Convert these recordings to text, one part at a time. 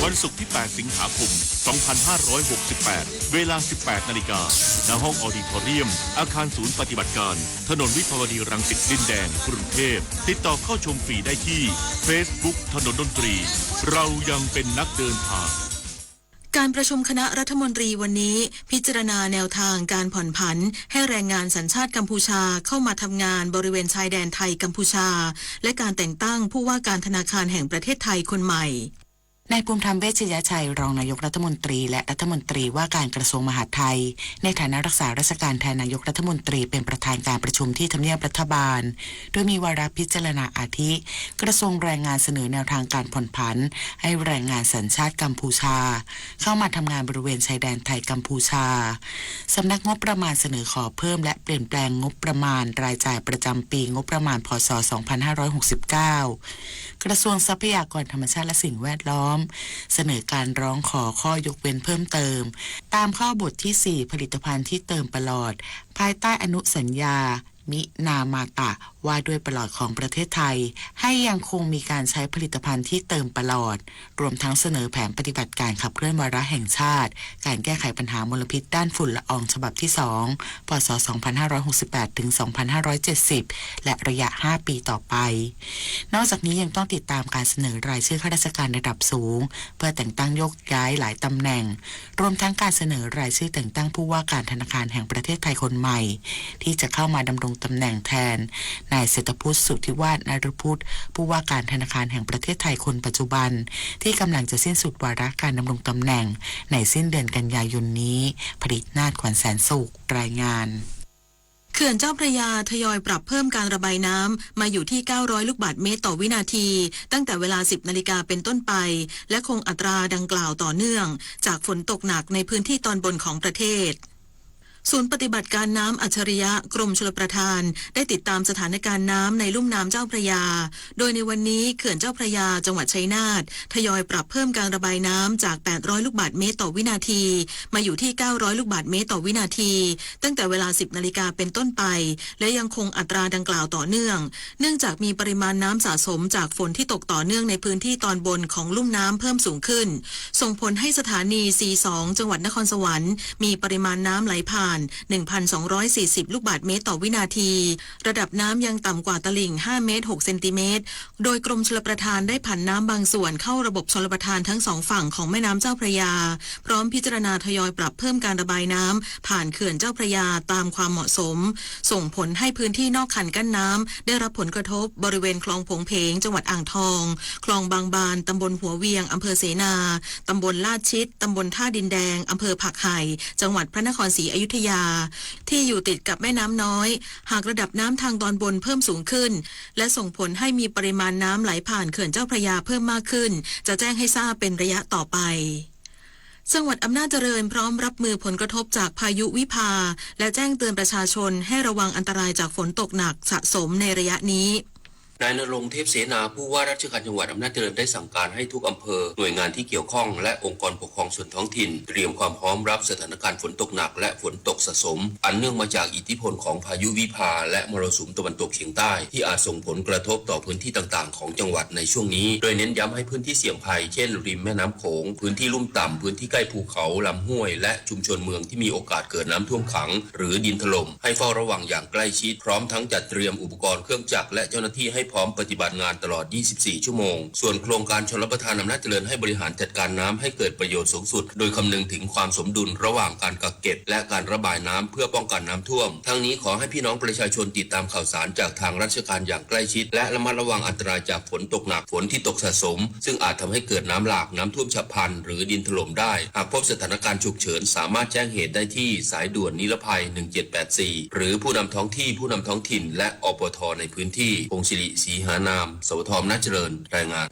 วันศุกร์ที่ แปด สิงหาคม สองพันห้าร้อยหกสิบแปด เวลา สิบแปด นาฬิกา ณ ห้องออดิทอเรียม อาคารศูนย์ปฏิบัติการ ถนนวิภาวดีรังสิต ดินแดง กรุงเทพฯ ติดต่อเข้าชมฟรีได้ที่ Facebook ถนนดนตรี เรายังเป็นนักเดินทาง การประชุมคณะรัฐมนตรีวันนี้ พิจารณาแนวทางการผ่อนผันให้แรงงานสัญชาติกัมพูชาเข้ามาทำงานบริเวณชายแดนไทยกัมพูชา และการแต่งตั้งผู้ว่าการธนาคารแห่งประเทศไทยคนใหม่ นายภูมิธรรม เวชยชัย รองนายกรัฐมนตรี และรัฐมนตรีว่าการกระทรวงมหาดไทย ในฐานะรักษาราชการแทนนายกรัฐมนตรี เป็นประธานการประชุมที่ทำเนียบรัฐบาล โดยมีวาระพิจารณาอาทิ กระทรวงแรงงานเสนอแนวทางการผ่อนผัน ให้แรงงานสัญชาติกัมพูชา เข้ามาทำงานบริเวณชายแดนไทยกัมพูชา สำนักงบประมาณเสนอขอเพิ่มและเปลี่ยนแปลงงบประมาณรายจ่ายประจำปีงบประมาณ พ.ศ. สองพันห้าร้อยหกสิบเก้า กระทรวงทรัพยากรธรรมชาติและสิ่งแวดล้อม เสนอการร้องขอข้อยกเว้นเพิ่มเติม ตามข้อบทที่ สี่ ผลิตภัณฑ์ที่เติมประหลอด ภายใต้อนุสัญญา มินามาตะ ว่าด้วยประหลอดของประเทศไทย ให้ยังคงมีการใช้ผลิตภัณฑ์ที่เติมประหลอด รวมทั้งเสนอแผนปฏิบัติการขับเคลื่อนวาระแห่งชาติ การแก้ไขปัญหามลพิษด้านฝุ่นละอองฉบับที่ สอง พ.ศ. สองพันห้าร้อยหกสิบแปด ถึง สองพันห้าร้อยเจ็ดสิบ และระยะ ห้า ปีต่อไป นอกจากนี้ยังต้องติดตามการเสนอรายชื่อข้าราชการระดับสูง เพื่อแต่งตั้งโยกย้ายหลายตำแหน่ง รวมทั้งการเสนอรายชื่อแต่งตั้งผู้ว่าการธนาคารแห่งประเทศไทยคนใหม่ ที่จะเข้ามาดำรงตำแหน่งแทน นายเศรษฐพุทธ สุทธิวาฒนฤพุทธ ผู้ว่าการธนาคารแห่งประเทศไทยคนปัจจุบัน ที่กำลังจะสิ้นสุดวาระการดำรงตำแหน่ง ในสิ้นเดือนกันยายนนี้ ผลิตนาถ ขวัญแสนสุข รายงาน เขื่อนเจ้าพระยาทยอยปรับเพิ่มการระบายน้ำมาอยู่ที่ เก้าร้อย ลูกบาศก์เมตรต่อวินาที ตั้งแต่เวลา สิบ นาฬิกาเป็นต้นไป และคงอัตราดังกล่าวต่อเนื่อง จากฝนตกหนักในพื้นที่ตอนบนของประเทศ ศูนย์ปฏิบัติการน้ำอัจฉริยะกรมชลประทาน ได้ติดตามสถานการณ์น้ำในลุ่มน้ำเจ้าพระยา โดยในวันนี้เขื่อนเจ้าพระยาจังหวัดชัยนาท ทยอยปรับเพิ่มการระบายน้ำจาก แปดร้อย ลูกบาศก์เมตรต่อวินาที มาอยู่ที่ เก้าร้อย ลูกบาศก์เมตรต่อวินาที ตั้งแต่เวลา สิบ นาฬิกาเป็นต้นไป และยังคงอัตราดังกล่าวต่อเนื่อง เนื่องจากมีปริมาณน้ำสะสมจากฝนที่ตกต่อเนื่องในพื้นที่ตอนบนของลุ่มน้ำเพิ่มสูงขึ้น ส่งผลให้สถานี ซี สอง จังหวัดนครสวรรค์ มีปริมาณน้ำไหลผ่าน หนึ่งพันสองร้อยสี่สิบ ลูกบาศก์เมตรต่อวินาที ระดับน้ำยังต่ำกว่าตลิ่ง ห้า เมตร หก เซนติเมตร โดยกรมชลประทานได้ผันน้ำบางส่วนเข้าระบบชลประทานทั้งสองฝั่งของแม่น้ำเจ้าพระยา พร้อมพิจารณาทยอยปรับเพิ่มการระบายน้ำผ่านเขื่อนเจ้าพระยาตามความเหมาะสม ส่งผลให้พื้นที่นอกคันกั้นน้ำได้รับผลกระทบบริเวณคลองโผงเพง จังหวัดอ่างทอง คลองบางบาน ตำบลหัวเวียง อำเภอเสนา ตำบลลาดชิด ตำบลท่าดินแดง อำเภอผักไห่ จังหวัดพระนครศรีอยุธยา ที่อยู่ติดกับแม่น้ำน้อย หากระดับน้ำทางตอนบนเพิ่มสูงขึ้น และส่งผลให้มีปริมาณน้ำไหลผ่านเขื่อนเจ้าพระยาเพิ่มมากขึ้น จะแจ้งให้ทราบเป็นระยะต่อไป จังหวัดอำนาจเจริญพร้อมรับมือผลกระทบจากพายุวิภา และแจ้งเตือนประชาชนให้ระวังอันตรายจากฝนตกหนักสะสมในระยะนี้ นายณรงค์ เทพเสนา ผู้ว่าราชการจังหวัดอำนาจเจริญได้สั่งการให้ทุกอำเภอ หน่วยงานที่เกี่ยวข้อง และองค์กรปกครองส่วนท้องถิ่น เตรียมความพร้อมรับสถานการณ์ฝนตกหนักและฝนตกสะสม อันเนื่องมาจากอิทธิพลของพายุวิภา และมรสุมตะวันตกเฉียงใต้ ที่อาจส่งผลกระทบต่อพื้นที่ต่างๆ ของจังหวัดในช่วงนี้ โดยเน้นย้ำให้พื้นที่เสี่ยงภัย เช่น ริมแม่น้ำโขง พื้นที่ลุ่มต่ำ พื้นที่ใกล้ภูเขา ลำห้วย และชุมชนเมืองที่มีโอกาสเกิดน้ำท่วมขัง หรือดินถล่ม ให้เฝ้าระวังอย่างใกล้ชิด พร้อมทั้งจัดเตรียมอุปกรณ์เครื่องจักรและเจ้าหน้าที่ให้พร้อมปฏิบัติงานตลอด ยี่สิบสี่ ชั่วโมง ส่วนโครงการชลประทานอำนาจเจริญให้บริหารจัดการน้ำให้เกิดประโยชน์สูงสุด โดยคำนึงถึงความสมดุลระหว่างการกักเก็บและการระบายน้ำเพื่อป้องกันน้ำท่วม ทั้งนี้ขอให้พี่น้องประชาชนติดตามข่าวสารจากทางราชการอย่างใกล้ชิด และระมัดระวังอันตรายจากฝนตกหนัก ฝนที่ตกสะสม ซึ่งอาจทำให้เกิดน้ำหลาก น้ำท่วมฉับพลัน หรือดินถล่มได้ หากพบสถานการณ์ฉุกเฉิน สามารถแจ้งเหตุได้ที่สายด่วนนิรภัย หนึ่งเจ็ดแปดสี่ หรือผู้นำท้องที่ ผู้นำท้องถิ่น และ อปท ในพื้นที่ พงศิริ ศรีหานาม สวท อำนาจเจริญ รายงาน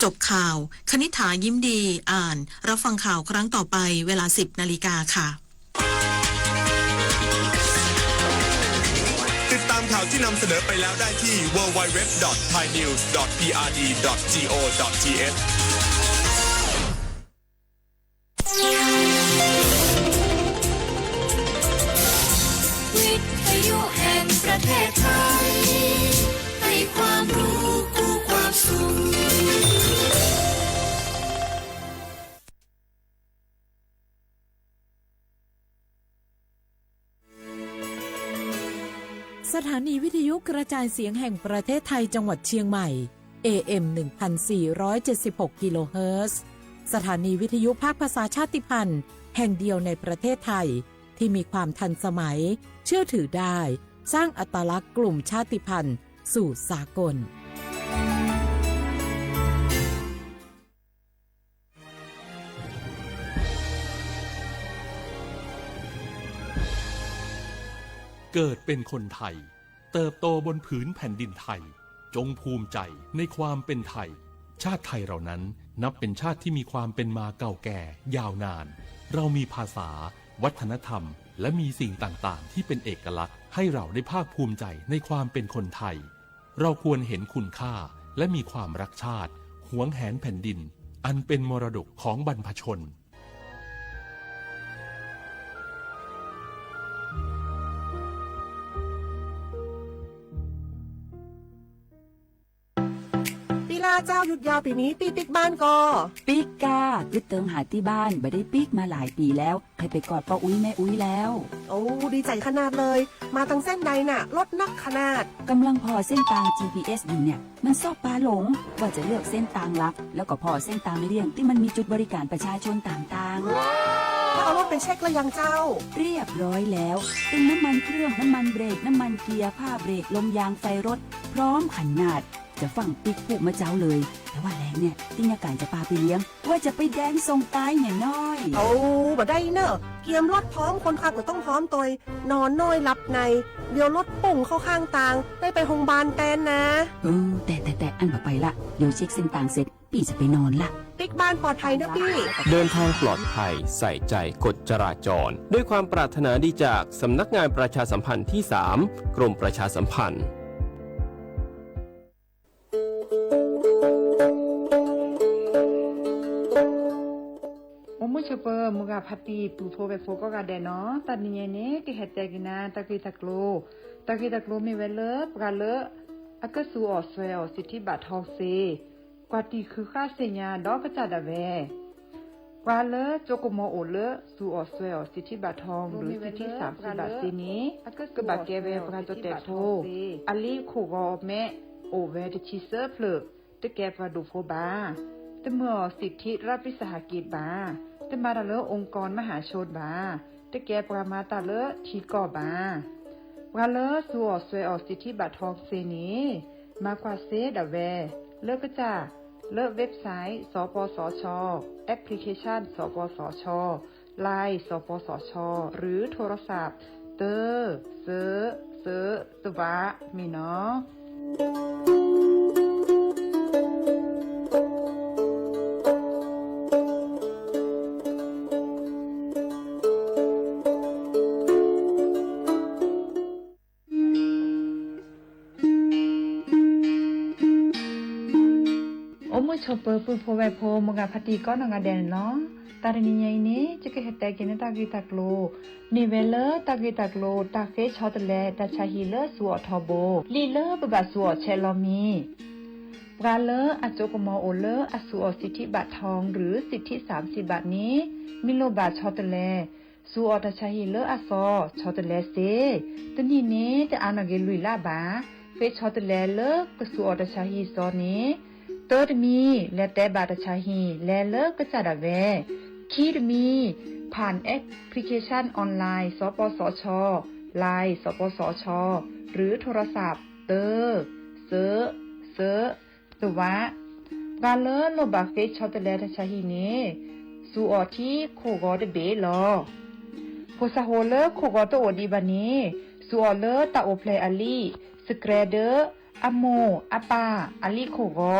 จบข่าว คณิษฐา ยิ้มดี อ่าน รับฟังข่าวครั้งต่อไป เวลา สิบ นาฬิกาค่ะ ติดตามข่าวที่นำเสนอไปแล้วได้ที่ ดับเบิลยู ดับเบิลยู ดับเบิลยู ดอท ไทยนิวส์ ดอท พีอาร์ดี ดอท จี โอ ดอท ที เอช วิทยุแห่งประเทศไทย ให้ความรู้คู่ความสุข สถานีวิทยุกระจายเสียงแห่งประเทศไทยจังหวัดเชียงใหม่ เอ เอ็ม หนึ่งพันสี่ร้อยเจ็ดสิบหก กิโลเฮิรตซ์ สถานีวิทยุภาคภาษาชาติพันธุ์แห่งเดียวในประเทศไทย ที่มีความทันสมัย เชื่อถือได้ สร้างอัตลักษณ์กลุ่มชาติพันธุ์สู่สากล เกิดเป็นคนไทย เติบโตบนผืนแผ่นดินไทย จงภูมิใจในความเป็นไทย ชาติไทยเรานั้นนับเป็นชาติที่มีความเป็นมาเก่าแก่ยาวนาน เรามีภาษา วัฒนธรรม และมีสิ่งต่างๆ ที่เป็นเอกลักษณ์ ให้เราได้ภาคภูมิใจในความเป็นคนไทย เราควรเห็นคุณค่า และมีความรักชาติ หวงแหนแผ่นดิน อันเป็นมรดกของบรรพชน พี่ล่าเจ้า หยุดยาวปีนี้ พี่ปิ๊กบ้านก่อ ปิ๊กก้า กึ๊ดเติงหาตี้บ้าน บ่ได้ปิ๊กมาหลายปีแล้ว ใค่ไปกอดป้าอุ๊ยแม่อุ๊ยแล้ว โอ้ ดีใจ๋ขนาดเลย มาตังเส้นใดน่ะ รถนักขนาด กำลังผ่อเส้นตาง จีพีเอส อยู่เนี่ย มันซอกปาหลง ว่าจะเลือกเส้นตางลัด แล้วก็ผ่อเส้นตางเลี่ยงตี้มันมีจุดบริการประชาชนต่างๆ แล้วเอารถไปเช็คแล้วยังเจ้า เรียบร้อยแล้ว เติมน้ำมันเครื่อง น้ำมันเบรก น้ำมันเกียร์ ผ้าเบรก ลมยาง ไฟรถ พร้อมขนาด จะฟั่งปิ๊กพูดมาเจ้าเลย แต่ว่าแลงเนี่ย ตี้ยาก๋ายจะปาไปเลี้ยง ว่าจะไปแดนส่งตายเนี่ยน้อย เอา บ่ได้เนอะ เกียมรถพร้อม คนขับก็ต้องพร้อมตวย นอนน้อยหลับใน เดี๋ยวรถปุ่งเข้าข้างตาง ได้ไปโรงพยาบาลแตนนะ เออ แต่ แต่ แต่ อั้นบ่ไปละ เดี๋ยวเช็คเส้นตางเสร็จ ปี้จะไปนอนละ ปิ๊กบ้านปลอดภัยนะปี้ เดินทางปลอดภัย ใส่ใจกฎจราจร ด้วยความปรารถนาดีจากสำนักงานประชาสัมพันธ์ที่สาม กรมประชาสัมพันธ์ အိၣ်မုာ်ဆိးပၢၤ မုၢ်ဂၤဖါတံၢ် ပုၢ်ဖိဝဲၢ်ဖိကိးဂၤဒဲးနီၤ, တနံၤညါအံၤန့ၣ် ကဟဲတဲက့ၤနၤ တၢ်ဂ့ၢ်တၢ်ကျိၤ, တၢ်ဂ့ၢ်တၢ်ကျိၤမ့ၢ်ဝဲလၢ ပှၤလၢ အကသူၣ်အီၣ်စွဲအီၣ် စံးထံဘၣ်ထီသ့ ကွၢ်တံၢ်ဃုာ်ဃာ်သ့ၣ်ညါဒီးကစၢ်ဒၣ်ဝဲ ပှၤလၢကၠိကမီၤအိၣ်လၢ သူၣ်အီၣ်စွဲအီၣ် စံးထံဘၣ်ထီ ဒီးစံးထံသၣ်စံးဘၣ်သ့န့ၣ် ကဘၣ်ကဲဝဲပှၤကီၢ်တဲာ်ဖိ, အလံာ်ခိၣ်ဂီၤမဲ အိၣ်ဝဲတဆံသၢဖျၢၣ်, တကဲပှၤဒိၣ်ဖိဘၣ်, တမၤအီၣ်စံးထံရၢပံစဟးက့ဘၣ်, တမၤတၢ်လၢ องค์กรมหาชน ဘၣ်, တကဲပှၤမၤတၢ်လၢထံကီၢ်ဘၣ်. ပှၤလၢသူၣ်အီၣ်စွဲအီၣ် စံးထံဘၣ်ထီသ့န့ၣ် မၤကွၢ်စ့ဒၣ်ဝဲ လၢကစၢ် လၢ website စပစၣ်, application စပစၣ်, Line စပစၣ်, หรือโทรศัพท์ တၢ စၢ စၢ သဝး မ့ၢ်နီၤ. အိၣ်မုာ်ဆိးပၢၤ ပုၢ်ဖိဝဲၢ်ဖိ မုၢ်ဂၤဖါတံၢ်ကိးနီၢ်ဂၤဒဲးန့ၣ်လီၤ. တၢ်တနံၤညါအံၤန့ၣ် ယကဟဲတဲက့ၤန့ၢ်တၢ်ဂ့ၢ်တၢ်ကျိၤ မ့ၢ်ဝဲလၢတၢ်ဂ့ၢ်တၢ်ကျိၤ တၢ်ဃ့ဆီတလဲတၢ်ဆါဟံၣ်လၢသူၣ်အီၣ်ထီဘိ, လံာ်လၢပဘၣ်သူၣ်အီၣ်ဆဲးလီၤမံၤ ပှၤလၢအကၠိကမီၤအိၣ်လၢအသူၣ်အီၣ် စံးထံဘၣ်ထီ ဒီးစံးထံသၣ်စံးဘၣ်န့ၣ် မ့ၢ်လိၣ်ဘၣ်ဆီတလဲ သူၣ်အီၣ်တၢ်ဆါဟံၣ်လၢအသီ ဆီတလဲစ့, တနံၣ်န့ၣ် တအါနီၣ်က့ၤလွံၢ်လါဘၣ်. ဃ့ဆီတလဲလၢကသူၣ်အီၣ်တၢ်ဆါဟံၣ်သီန့ၣ် တၢတမံၤ လဲၤတဲဘၣ်တၢ်ဆါဟံၣ် လဲၤလၢကစၢ်ဒၣ်ဝဲ, ခံတမံၤ ผ่านแอปพลิเคชันออนไลน์ สปสช Line สปสช หรือโทรศัพท์ တၢ စၢ စၢ သဝး. ပှၤလၢလိၣ်ဘၣ်ဃ့ဆီတလဲတၢ်ဆါဟံၣ်န့ၣ် သူၣ်အီၣ်ထံခိၣ်ဂီၤတဘ့ၣ်လီၤ. ဖိသၣ်ဖိလၢခိၣ်ဂီၤတအိၣ်ဒံးဘၣ်န့ၣ် သူၣ်အီၣ်လၢတၢ်အိၣ်ဖျဲၣ်အလံာ် စကြဲဒၢ အမိၢ်အပၢ်အလံာ်ခိၣ်ဂီ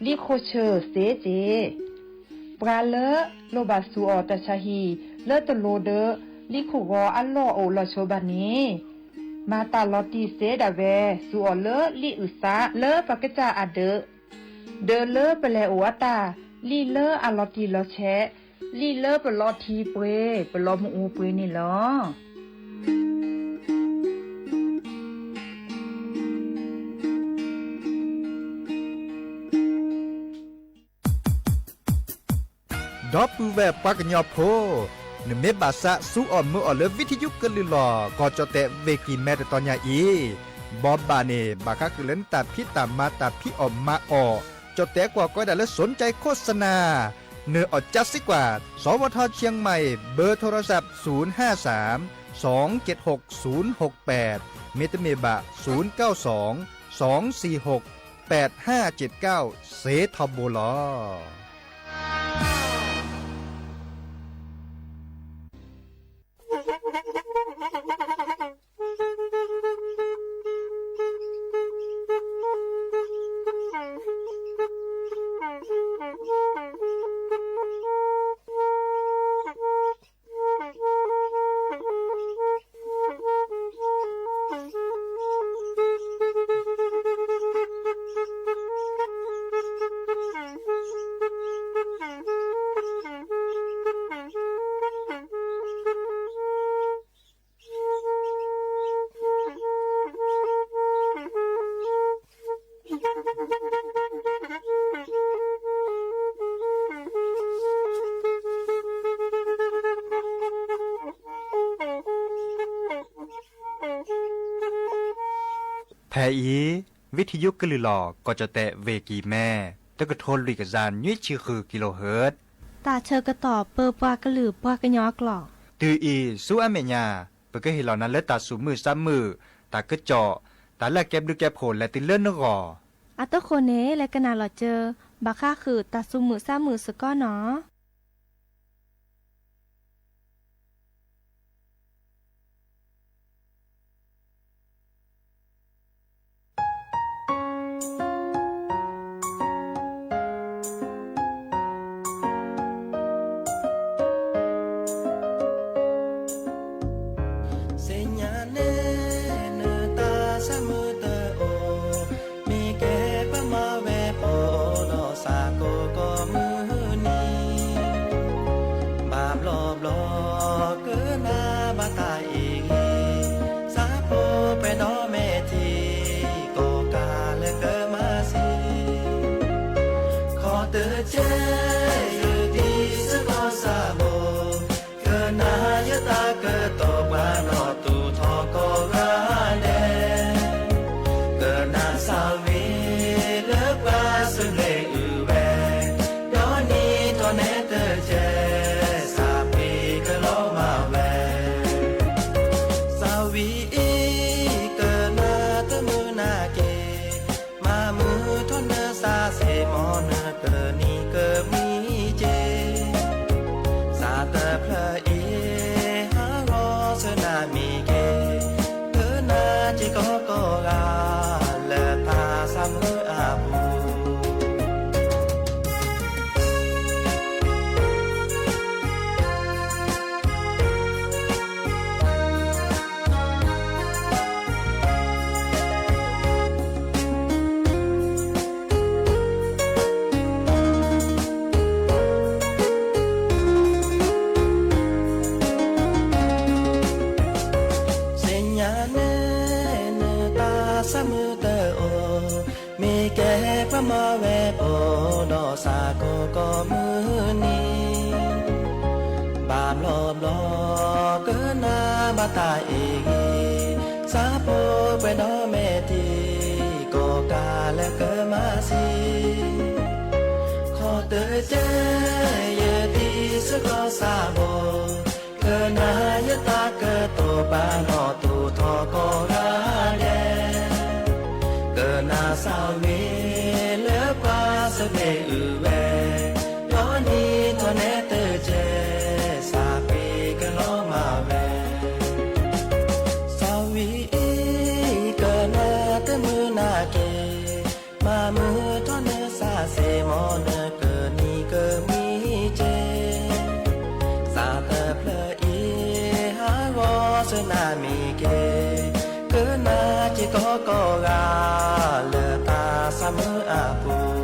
ၤ, လံာ်ခိၣ်ဆၢၣ်စ့က့ၤ ပှၤလၢလိၣ်ဘၣ်သူၣ်အီၣ်တၢ်ဆါဟံၣ် လၢတလိၤဒီး လံာ်ခိၣ်ဂီၤအလီၢ်အိၣ်လီၤဆိးဘၣ်န့ၣ် မၤတၢ်လီၤတံၢ်စ့ဒၣ်ဝဲ သူၣ်အီၣ်လၢလံာ်အုၣ်သးလၢပကစၢ်အဒၢး, ဒၢးလၢပလဲၤအိၣ်အတၢ်, လံာ်လၢအလီၤတံၢ်လီၤဆဲး, လံာ်လၢပလီၤထံပှ့ၤ ပလီၤမုၢ်အူပှ့ၤန့ၣ်လီၤ. ဒီပုၢ်ဝဲၢ်ပှၤကညီဖိ, နမ့ၢ်ဘၣ်သးစူၤအီၣ်မုာ်အီၣ်လၢ ဝံထယုကလုၢ်လီၢ် ကီၢ်ကၠီၣ်တဲၣ် ဝ့ၢ်ကံၢ်မဲ တတီၤညါအံၤ, ဘီဘၣ်န့ၣ် ဘၣ်ဃးဃုာ်လၢနတၢ်ဖံးတၢ်မၤ တၢ်ဖံးအီၣ်မၤအီၣ်, ကၠီၣ်တဲၣ်ကွၢ်ကီဒၣ်လၢ สนใจโฆษณา နၢၤအီၣ်ကၠါစ့ၢ်ကီး, สวท เชียงใหม่ เบอร์โทรศัพท์ ศูนย์ห้าสาม สองเจ็ดหก ศูนย์หกแปด မ့တမ့ၢ်ဘၣ် ศูนย์เก้าสอง สองสี่หก แปดห้าเจ็ดเก้า စ့ထီဘိလီၤ. ဖဲအံၤ ဝံထယုကလုၢ်လီၢ် ကီၢ်ကၠီၣ်တဲၣ် ဝ့ၢ်ကံၢ်မဲ တကထိလွံၢ်ကယၤနွံဆံဃု kilohertz တၢ်ဆၢကတီၢ်ပၢပှၤကလုာ်ပှၤကညီအကျိာ်. တုၤအံၤဆူအမဲာ်ညါ ပကဟ့ၣ်လီၤနၤလၢတၢ်သူၣ်မုာ်သးမုာ်, တၢ်ကစီၣ်, တၢ်လၢအကဲဘျုးကဲဖှိၣ်လဲၤတုၤလၢနဂီၢ်. အတဃိန့ၣ် လဲၤကနၣ်လီၤစၢၤ ဘၣ်ဃးဃုာ်တၢ်သူၣ်မုာ်သးမုာ်စ့ၢ်ကီးနီၤ. သ့ၣ်ညါန့ၣ် နတၢ်သးမုာ်တအိၣ်, မ့ၢ်ကဲပှၤမၤဝဲပအိၣ်ဒီးသးကိးကိးမုၢ်နံၤ, ဘၣ်ဘျီဘျီ ကနၣ်ဘၣ်တၢ်အ့ၣ်ဂ့ၤ, သးဖိပှဲၤဒီးမဲာ်ထံ, ကိးကးလၢကမၤသံ, ခီတကဲ ယတံၤသကိးစၢ်ဘိ, ကနၣ်ယတၢ်ကတိၤပှၤနီၣ်သူၣ်ထီၣ်ကိးဂၤဒဲး, ကနၣ်သးဝံၤလၢပှၤစူၢ်လ့ၤအုၣ်ဝဲ, ဒီးနံၤထီၣ်နဲတကဲ, သးပ့ၤကလီၤမၢ်ဝဲ သးဝံၤအံၤ ကနၣ်တမုာ်နာ်က့ၤ, မၤမုာ်ထီၣ်နသးစ့ၢ်မီၢ် နကနံၤကမှံက့ၤ, သးတဖျၢၣ်အံၤ ဟးဂီၤဆၢနၤမ့ၢ်က့ၤ, ကနၣ်စ့ၢ်ကီးကိးဂၤ လၢတၢ်သးမုာ်အပူၤ သ့ၣ်ညါန့ၣ် နတၢ်သးမုာ်တအိၣ်, မ့ၢ်ကဲပှၤမၤဝဲပအိၣ်ဒီးသးကိးကိးမုၢ်နံၤ, ဘၣ်ဘျီဘျီ ကနၣ်ဘၣ်တၢ်အ့ၣ်ဂ့ၤ, သးဖိပှဲၤဒီးမဲာ်ထံ, ကိးကးလၢကမၤသံ, ခီတကဲ ယတံၤသကိးစၢ်ဘိ, ကနၣ်ယတၢ်ကတိၤပှၤနီၣ်သူၣ်ထီၣ်ကိးဂၤဒဲး, ကနၣ်သးဝံၤလၢပှၤစူၢ်လ့ၤအုၣ်ဝဲ, ဒီးနံၤထီၣ်နဲတကဲ, သးပ့ၤကလီၤမၢ်ဝဲ သးဝံၤအံၤ ကနၣ်တမုာ်နာ်က့ၤ, မၤမုာ်ထီၣ်နသးစ့ၢ်မီၢ် နကနံၤကမှံက့ၤ, သးတဖျၢၣ်အံၤ ဟးဂီၤဆၢနၤမ့ၢ်က့ၤ, ကနၣ်စ့ၢ်ကီးကိးဂၤ လၢတၢ်သးမုာ်အပူၤ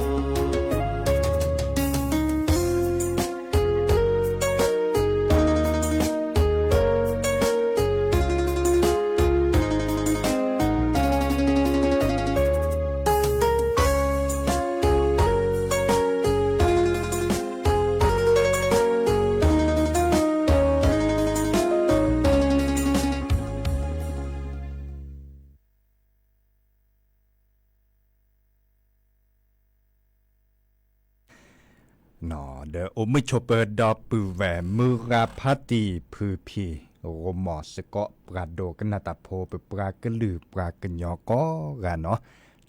ဒီးအိၣ်မုာ်ဆိးပၢၤဒီပုၢ်ဝဲၢ်မုၢ်ဂၤဖါတံၢ်ဖုဖံး ဂီၢ်မီၢ်စ့ၢ်ကီး ပှၤဒိကနၣ်တၢ်ဖိ ပပှၤကလုာ်ပှၤကညီကိးဂၤနီၤ,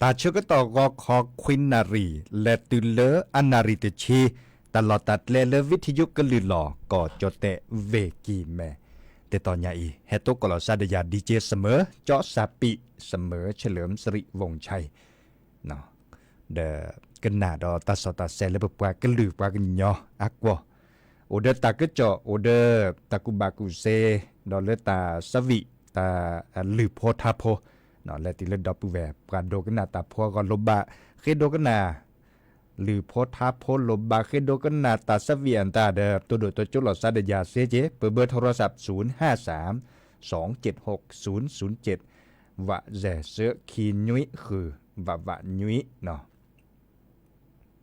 တၢ်ဆၢကတီၢ်ဂီၤခီခွံနၣ်ရံၣ် လဲၤတုၤလၢအနၣ်ရံၣ်တဆံ, တၢ်လီၢ်တၢ်ကျဲလၢ ဝံထံယုကလုၢ်လီၢ် ကီၢ်ကၠီၣ်တဲၣ် ဝ့ၢ်ကံၢ်မဲၣ်, တတီၤညါအံၤ ဟဲတိကိးလီၤစါဒီးယၤ DJ စမၢၤ ကၠီစၢ်ပံး စမၢၤ ဆဲးလၢ စရံးဝိၣ်ဆါအံၤ ဒီးကနၣ်ဒီးတၢ်စီတၢ်ဆှံလၢ ပပှၤကလုာ်ပှၤကညီအကွီၢ်, အိၣ်ဒီးတၢ်ကစီၣ် အိၣ်ဒီးတၢ်ကူၣ်ဘၣ်ကူၣ်သ့, ဒီးလၢတၢ်ဆၢဝံၣ် တၢ်လုၢ်ဖိထါဖိ, လဲၤတုၤလၢဒီပုၢ်ဝဲၢ် ပှၤဒိကနၣ်တၢ်ဖိအဂီၢ် လိၣ်ဘၣ်ဃ့ဒိကနၣ် လုၢ်ဖိထါဖိ လိၣ်ဘၣ်ဃ့ဒိကနၣ်တၢ်ဆၢဝံၣ်အတၢ်ဒီး တိၢ်ဒိၣ်တိစၢၤလီၤစါဒီးယၤစ့ၢ်ကီး, ပဘၢ โทรศัพท์ ศูนย์ห้าสาม สองเจ็ดหก ศูนย์ศูนย์เจ็ด ဝးစဲး စၢ ခံနွံဃု ဝးဝးနွံနီၤ,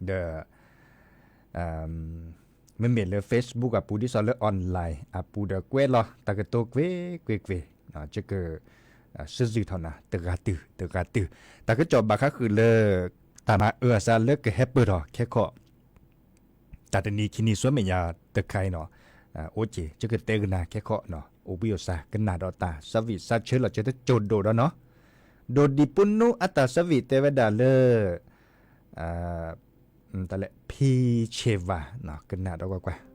ဒီး မ့မ့ၢ်လၢ Facebook အပူၤ ဒ်သိးလၢ online အပူၤဒီး ကွဲးလီၤတၢ်ကတိၤကွ့ၢ်ကွ့ၢ်ကွ့ၢ်, ယက စံးဆၢထီၣ်နၤ တဂၤတုၤ တဂၤတုၤ, တၢ်ကစီၣ်ဘၣ်ဃးဃုာ်လၢ တၢ်မၤအၢအသးလၢကဟဲပၢၢ်ထီၣ်ခဲခီ တၢ်တနံၤခံနံၤ ဆူမဲာ်ညါတခါအံၤနီၤ, အိၣ်က့ၤ ယကတဲကနၤခဲခီနီၤ, အိၣ်ဘှံးအိၣ်သါ ကနၣ်ဒီးတၢ်ဆၢဝံၣ်ဆၢဆၢလီၤ ကၠီတကၠိၢ်ဒိၣ်ဒီးနီၤ, ဒိၣ်ဒံးပူနူအတၢ်ဆၢဝံၣ်တဲဝဲဒၣ်လၢ တၢ်လဲၣ် ဖံဆ့ဝါနီၤ, ကနၣ်ဒီးကွၢ်ကွၢ်.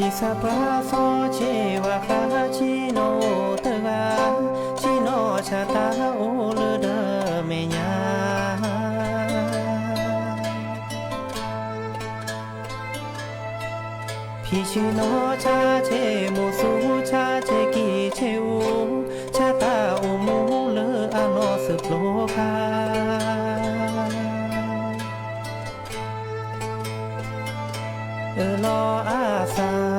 ဖံဆ့ဝါ ဖံဆ့ဝါ ဆ့ၣ်နီၤအိၣ်တဂၤ, ဆ့ၣ်နီၤဆါတၢ်အိၣ်လၢဒီမဲာ်ညါ ဖံဆ့ၣ်နီၤဆါဆ့ၣ်မိၢ်သူ ဆါဆ့ၣ်ကံၢ်ဆ့ၣ်အူ, ဆါတၢ်အိၣ်မူလၢအနီၢ်သုးကျိခါ အၢၣ်လီၤအသး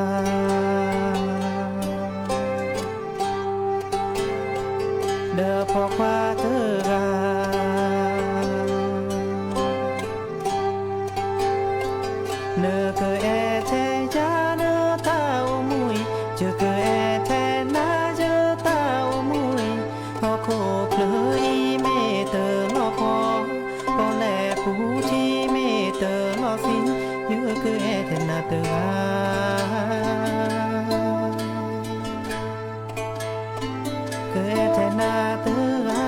ဒီးပိာ်ခွါတဂၤ နကအဲၣ်ထဲယၤလၢတၢ်အိၣ်မူအံၤ, ယကအဲၣ်ထဲနၤလၢတၢ်အိၣ်မူအံၤ, ဟီၣ်ခိၣ်ချၢအံၤမ့ၢ်တလီၤပှီၢ်, ပီၣ်လဲၣ်ပူၤထံမ့ၢ်တလီၤသံ, ယကအဲၣ်ထဲနၤတဂၤ ကအဲၣ်ထဲနၤတဂၤ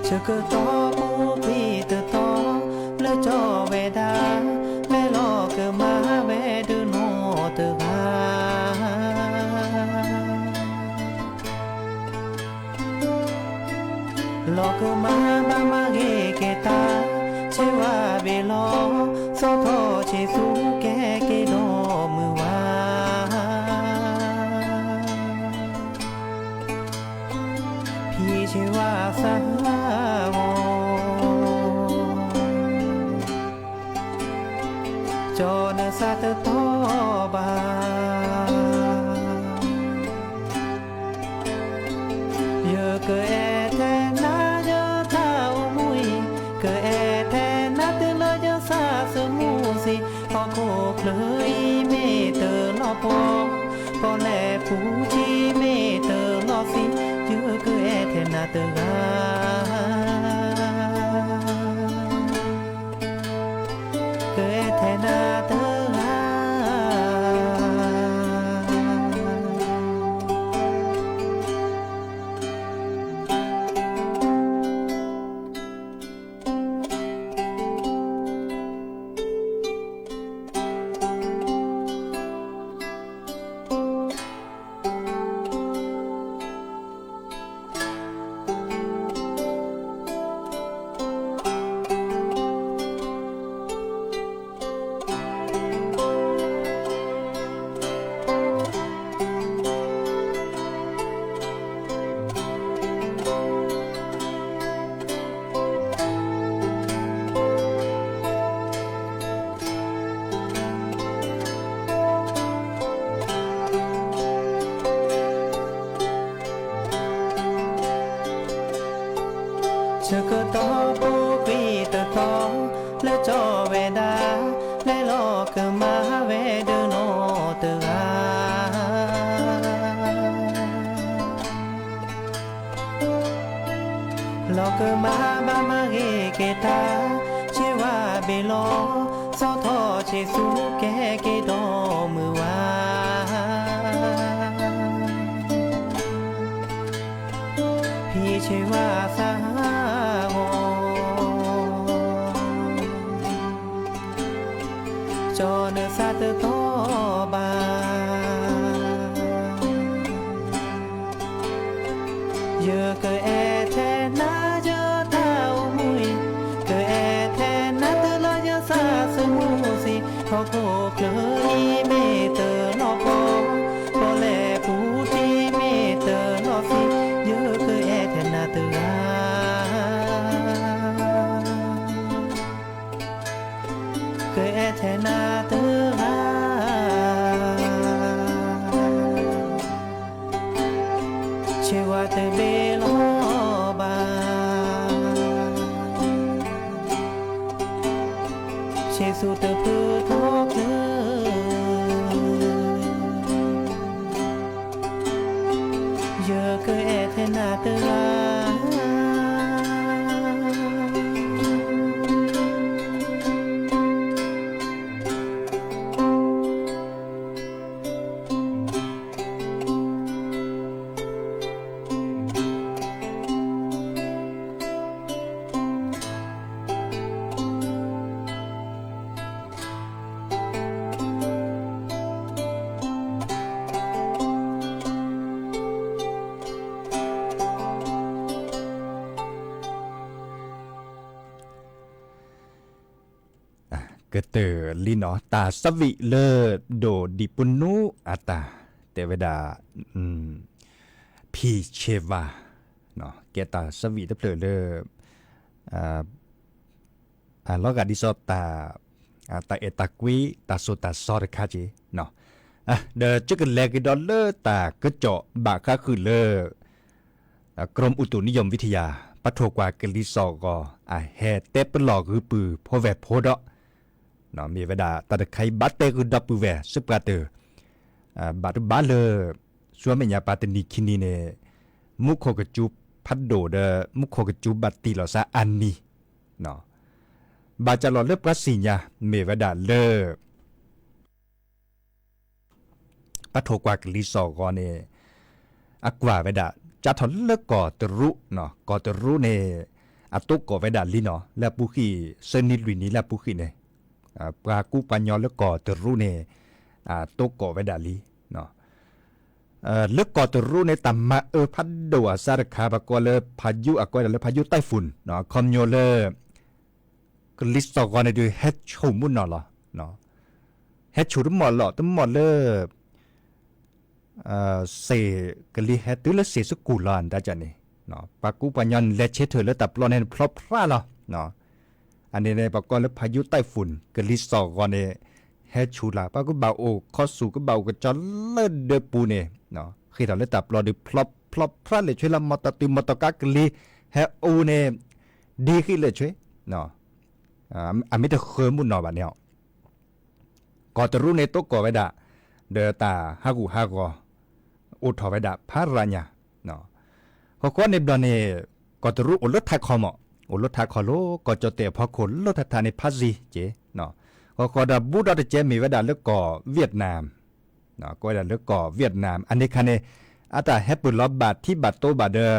ဆၢကတီၢ်ပူၤကွံာ်တတီၤ လၢကၠီဝဲဒၣ် လဲၤလီၤကမၤဝဲဒၣ်နီၢ်တဂၤ လီၤကမၤဘၣ်မၤဂ့ၤက့ၤတၢ် ဆ့ဝါဘ့ၣ်လီၤ သီထီၣ်ဆ့သူကဲက့ၤဒီးမုၢ်ဝါ ဖံဆ့ဝါသး ကၠီနသးတတီဘၣ် ယကအဲၣ်ထဲနၤလၢတၢ်အိၣ်မူအံၤ, ကအဲၣ်ထဲနၤတုၤလၢယသးသမူသ့, ဟီၣ်ခိၣ်ချၢအံၤမ့ၢ်တလီၤပှီၢ်, ပီၣ်လဲၣ်ပူၤထံမ့ၢ်တလီၤသံ, ယကအဲၣ်ထဲနၤတဂၤ ကအဲၣ်ထဲနၤတဂၤ တၢ် တကတီၢ်ဖိခွံတတီၢ် လၢကၠီဝဲဒၣ် လဲၤလီၤကမၣ်ဝဲဒီးနီၢ်တဂၤ လီၤကမၣ်ဘၣ်မၤဂ့ၤက့ၤတၢ် ဆ့ဝါဘ့ၣ်လီၤ ဆီၣ်ထီၣ်ဆ့သူကဲက့ၤဒီးမုၢ်ဝါ ဖံဆ့ဝါသး ကၠီနသးတတီဘၣ် ယကအဲၣ်ထဲနၤယတၢ်အိၣ်မူအံၤ ကအဲၣ်ထဲနၤတလီၤယသးသမူသ့ၣ် ဟီၣ်ခိၣ်ချၢအံၤမ့ၢ်တလီၤပီၤ ပီၣ်လဲၣ်ပူၤထံမ့ၢ်တလီၤသံ ယကအဲၣ်ထဲနၤတဂၤ ကအဲၣ်ထဲနၤတဂၤ ဆ့ဝါတဘ့ၣ်လီၤဘၣ် ဆ့သူတဖုထီၣ်ချၢ ယကအဲၣ်ထဲနၤတဂၤကတၢၢ်လံနီၤ တၢ်သးဝံၣ်လၢဒိၣ်ဒံးပနူအတၢ် တဲဝဲဒၣ် ဖံဆ့ဝါ ကဲတၢ်သးဝံၣ်တဖျၢၣ်လၢ လီၤဂာ်ဒ်သိး တၢ်အဲၣ်တၢ်ကွံ တၢ်သိၣ်တၢ်သီတခါက့ၤ ဒီးကကလဲၤကဒီးလၢတၢ်ကစီၣ်ဘၣ်ဃးဃုာ်လၢ กรมอุตุนิยมวิทยา ပှၤထိၣ်ကွၢ်ကလံၤစိးဂီၤ အဟဲတဲပလီၢ်ဂုာ်ပုၢ်ဖိဝဲၢ်ဖိဒီး မ့ၢ်ဝဲဒၣ်တၢ်တခါအံၤ ဘၣ်တဲဃုာ်ဒီပုၢ်ဝဲၢ်စုပှၤတၢၢ် ဘၣ်တဘၣ်လၢ ဆူမဲာ်ညါပှၤတနံၤခံနံၤန့ၣ် မူခိၣ်ကစူၤဖးဒိၣ်ဒီး မူခိၣ်ကစူၤဘၣ်တံၢ်လီၤသးအနံၤ ဘၣ်စၢ်လီၤလၢပှၤသ့ၣ်ညါ မ့ၢ်ဝဲဒၣ်လၢ ပှၤထိၣ်ကွၢ်ကလံၤစိးဂီၤန့ၣ် အကွၢ်ဝဲဒၣ် ကၢ်ထီၣ်လၢကီၢ်တရူး, ကီၢ်တရူးန့ၣ် အတိကိးဝဲဒၣ်လံနီၤ လၢအပူၤကွံာ် သၢနံၤလွံၢ်နံၤလၢအပူၤကွံာ်န့ၣ် ပှၤကူပှၤညီလၢကီၢ်တရူးန့ၣ် အတိကိးဝဲဒၣ်လံ လၢကီၢ်တရူးန့ၣ် တၢ်မၤအၢဖးဒိၣ်အသးတခါ ပှၤကိးလၢ พายุ အကိးဝဲဒၣ်လၢ พายุไต้ฝุ่น အခီပညီလၢ ကလံၤစိးဂီၤန့ၣ်ဒုး ဟဲဆူၣ်မုၢ်နီၢ်လီၤ. ဟဲဆူၣ်တမီၢ်လီၤ တမီၢ်လၢ စ့ၢ်ကလံၤဟဲတုၤလၢစ့ၢ်စကူၢ်လီၤ ဒ်န့ၣ် ပှၤကူပှၤညီန့ၣ် လဲၤဆၢထၢၣ်လၢတၢ်ပျီန့ၣ် ဖျီဖျါလီၤ. အန့ၣ်န့ၣ် ပှၤကိးလၢ พายุไต้ฝุ่น ကလံၤစိးဂီၤန့ၣ် ဟဲဆူၣ်လၢ် ပှၤကဘၣ်အိၣ်ခီဆူၣ် ကဘၣ်အိၣ်ကကီလၢဒၢးပူၤန့ၣ် ဃ့ၢ်ထီၣ်လၢတၢ်ပျီဒုး ဖျီဖျါလဲၣ်ဆှဲလၢ မီၢ်တၢ်တုၤမီၢ်တၢ်ကါကလံၤ ဟဲအိၣ်န့ၣ် ဒ်ဃံးလဲၣ်ဆှဲ အမ့ၢ်တဃၢမုၢ်နီၢ်ဘၣ်န့ၣ် ကီၢ်တရူးန့ၣ် တိကိးဝဲဒၣ် ဒီးတၢ်ဟးဂူာ်ဟးဂီၤ အိၣ်ထီၣ်ဝဲဒၣ်ဖးရၤညါ ဃီဃီန့ၣ်ဘျီန့ၣ် ကီၢ်တရူးအိၣ်လၢထးခီမး အိၣ်လၢထးခီလီၤ ကီၢ်ကၠီၣ်တဲၣ်အဖီခိၣ်လၢထးထးန့ၣ် ဖးစ့ၢ်ကီး ဃီဃီဒီးဘူးဒီးတကဲမ့ၢ်ဝဲဒၣ်လၢကီၢ် Vietnam ကိးဝဲဒၣ်လၢကီၢ် Vietnam အန့ၣ်ခါန့ၣ် အတၢ်ဟဲပၢၢ်လီၤဘၣ်ထံဘၣ်တိဘၣ်ဒီး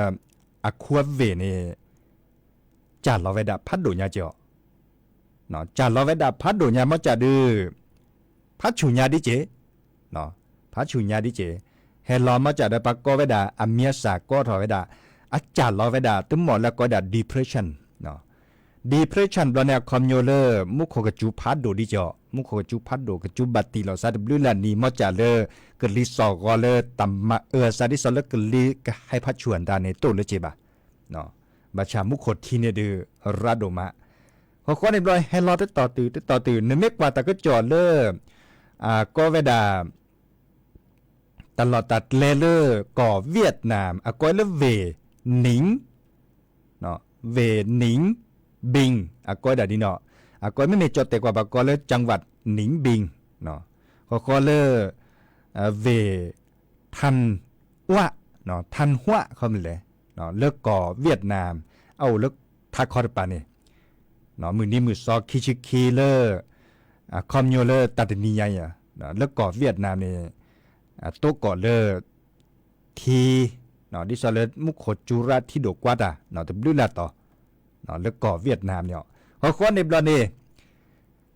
အခိအဝ့ၢ်န့ၣ် စၢ်လီၤဝဲဒၣ်ဖးဒိၣ်ညါကီး စၢ်လီၤဝဲဒၣ်ဖးဒိၣ်ညါ မ့ၢ်စၢ်ဒုး ဖးဆူၣ်ညါဒ်က့ၤ ဖးဆူၣ်ညါဒ်က့ၤ ဟဲလီၤမ့ၢ်စၢ်ဒီး ပှၤကိးဝဲဒၣ် အမံၤအသၣ်ကိးထီၣ်ဝဲဒၣ် အစၢ်လီၤဝဲဒၣ် တမီၢ်လၢကိးဝဲဒၣ် depression depression ဘျီန့ၣ် အခီပညီလၢ မူခိၣ်ကစူၤဖးဒိၣ်ဒ်ကီး မူခိၣ်ကစူၤဖးဒိၣ် ကစူၤဘၣ်တံၢ်လီၤသးတဘျုးလၢ်နံၤ မ့ၢ်စၢ်လၢ ကလံၤစိးဂီၤလၢတၢ်မၤအၢအသးဒ်သိးလၢကလံၤကဟဲဖးဆူၣ်အတၢ်န့ၣ် တအိၣ်လၢက့ၤဘၣ် ဘၣ်ဆၣ်မူခိၣ်ထံန့ၣ်ဒုး ရၤဒိၣ်မး ဃီဃီန့ၣ်ဘျီဟဲလီၤတတီၤတုၤ တတီၤတုၤ နမ့ၢ်ကွၢ်တၢ်ကစီၣ်လၢ ကိးဝဲဒၣ် တၢ်လီၢ်တၢ်ကျဲလၢကီၢ် Vietnam အကိးလၢ Viet Minh ဝ့ၢ်နံၣ်ဘ့ၣ် အကိးဝဲဒၣ်ဒ်န့ၣ်, အကိးမ့မ့ၢ်ကၠီၣ်တဲၣ်ကွၢ်ဘၣ်ကိးလၢ จังหวัด နံၣ်ဘ့ၣ်, ဃီဃီလၢ ဝ့ၢ် ထၢၣ်ဝး, ထၢၣ်ဝး ခီမ့ၢ်လဲၣ်, လၢကီၢ်ဝ့ၢ်နၢမ် အအိၣ်လၢထးခီတပၤန့ၣ်, မုၢ်နံၤမုၢ်သီခံဆံခံလၢ အခီပညီလၢတၢ်တနံၤညါအံၤ လၢကီၢ်ဝ့ၢ်နၢမ်န့ၣ် တိကိးလၢ ထံ ဒ်သိးလၢမူခိၣ်စူၤရၣ်ထံဒိၣ်ကွၢ်တၢ် တဘျုးလၢ်တီၤ လၢကီၢ်ဝ့ၢ်နၢမ်န့ၣ်, ဃီဃီန့ၣ်ဘျီန့ၣ်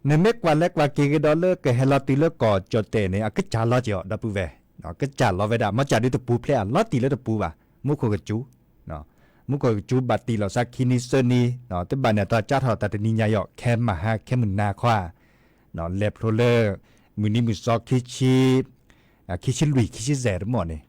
နမ့ၢ်ကွၢ်လဲၤကွၢ်က့ၤကဒီးလၢကဟဲလီၤတုၤလၢကီၢ်ကၠီၣ်တဲၣ်န့ၣ် အကစၢ်လီၤက့ၤအီၤ ဒီပုၢ်ဝဲၢ်, ကစၢ်လီၤဝဲဒၣ် မ့ၢ်ကၢ်ဒုးတပူၤဖျဲးအလီၤတံၢ်လၢတပူၤဘၣ်, မူခိၣ်ကစူၤ မူခိၣ်ကစူၤဘၣ်တံၢ်လီၤစးခံနံၤသၢနံၤ, တဘၣ်န့ၣ်အတီၤကၢထီၣ်တၢ်တနံၤညါအံၤ ခဲမုၢ်ဟါခဲမုၢ်နၤခီဧါ, လဲၤဖျိလၢ မုၢ်နံၤမုၢ်သီ ခံဆံလွံၢ် ခံဆံယဲၢ်တမီၢ်န့ၣ်,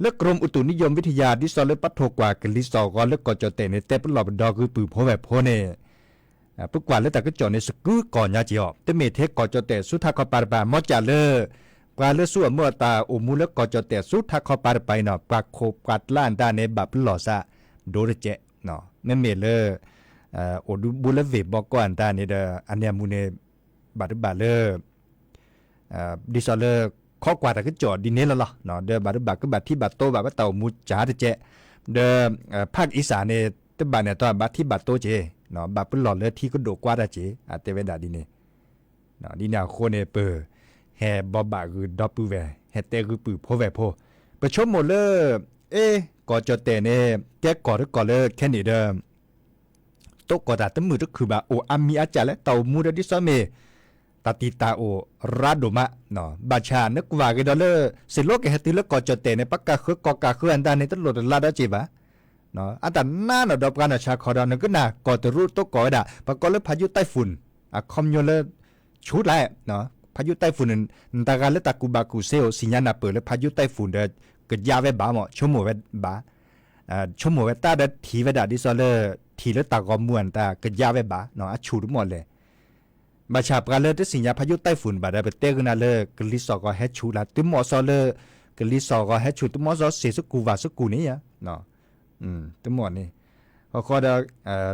လၢ กรมอุตุนิยมวิทยา ဒ်သိးလၢပာ်ထီၣ်ကွၢ်ကလံၤစိးဂီၤလၢကီၢ်ကၠီၣ်တဲၣ်န့ၣ် တဲပလီၢ်ပဒီဂုာ်ပုၢ်ဖိဝဲၢ်ဖိန့ၣ် ပကွၢ်လၢတၢ်ကစီၣ်န့ၣ် စကုကီၢ်ညါက့ၤအီၤ တမ့ၢ်ထဲကီၢ်ကၠီၣ်တဲၣ်ဆူထးခီပၤတပၤ မ့ၢ်ကၢ်လၢ ပှၤလၢဆူအမုၢ်အတၢ်အိၣ်မူလၢကီၢ်ကၠီၣ်တဲၣ်ဆူထးခီပၤတပၤအံၤန့ၣ် ပှၤခိၣ်ပှၤကျါအတၢ်န့ၣ် ဘၣ်ပလီၢ်စး ဒိတကဲး, မ့မ့ၢ်လၢ အိၣ်ဒူဘိလၢဝ့ၢ်ဘီကီၢ်အတၢ်န့ၣ်ဒီး အန့ၣ်အမူန့ၣ် ဘၣ်တဘၣ်လၢ ဒ်သိးလၢ ခိးကွၢ်တၢ်ကစီၣ်ဒ်န့ၣ်လီၤလီၤ, ဒီးဘၣ်တဘၣ်ကဘၣ်ထံၣ်ဘၣ်တိဘၣ်ဝဲတၢ်အိၣ်မူကၢ်တကဲး, ဒီး ภาคอีสานန့ၣ် တဘၣ်န့ၣ်တီၢ်ဘၣ်ထံၣ်ဘၣ်တိက့ၤ, ဘၣ်ပလီၢ်လၢထံကဒိၣ်ကွၢ်တၢ်က့ၤ အတဲဝဲဒၣ်ဒ်န့ၣ်, ဒ်န့ၣ်အဃိန့ၣ် ပ ဟဲဘိးဘၣ်ဂုာ်ဒီပုၢ်ဝဲၢ် ဟဲတဲဂုာ်ပုၢ်ဖိဝဲၢ်ဖိ, ပဆိကမိၣ်လၢ အ့ ကီၢ်ကၠီၣ်တဲၣ်န့ၣ် ကဲကီၢ်တကီၢ်လၢခဲန့ၣ်ဒီး တိကိးတၢ်တမုာ်တခုၣ်ဘၣ် အိၣ်အါမံၤအါကၢ်လၢတၢ်အိၣ်မူဒီးဒ်သိးမ့ၢ် တၢ်တံာ်တာ်အိၣ်ရါဒိၣ်မး, ဘၣ်ဆၣ်နကွၢ်က့ၤဒီးလၢ စ့ၢ်လီၤကဟဲတုၤလၢကီၢ်ကၠီၣ်တဲၣ်န့ၣ် ပှၤကၢ်ဃုကီၢ်ကၢ်ဃုအတၢ်န့ၣ် တလိၣ်တလါဒီးက့ၤဘၣ်, အတၢ်နါနီၢ်ဒီးပှၤနီၢ်ဆါခီဒီး နကနၣ်ကီၢ်တရူးတိကိးဝဲဒၣ် ပှၤကိးလၢ พายุไต้ฝุ่น အခီပညီလၢ ဆူၣ်လၢ พายุไต้ฝุ่น နတၢ်ဂၤလၢတၢ်ကူၣ်ဘၣ်ကူၣ်စ့အိၣ် သ့ၣ်ညါနၢ်ပၢၢ်လၢ พายุไต้ฝุ่น ဒီး ကယါဝဲဘၣ်မ့ၢ် ဆိကမိၣ်ဝဲဘၣ်, ဆိကမိၣ်ဝဲတၢ်ဒီးထံၣ်ဝဲဒၣ်ဒ်သိးလၢ ထံၣ်လၢတၢ်ဂီၤမူအတၢ်ကယါဝဲဘၣ် အဆူၣ်တမီၢ်လဲၣ်, ဘၣ်ဆၣ်ပှၤလၢတသ့ၣ်ညါ พายุไต้ฝุ่น ဘၣ်ဒီး ပတဲဂုာ်နၤလၢ ကလံၤစိးဂီၤဟဲဆူၣ်လၢ သုမီၤစီလၢ ကလံၤစိးဂီၤဟဲဆူၣ် သုမီၤစီစ့ၢ်စကူၣ်ဝၣ်စကူၣ်န့ၣ်ဧါ တမီၢ်န့ၣ်, ဃီဃီဒီး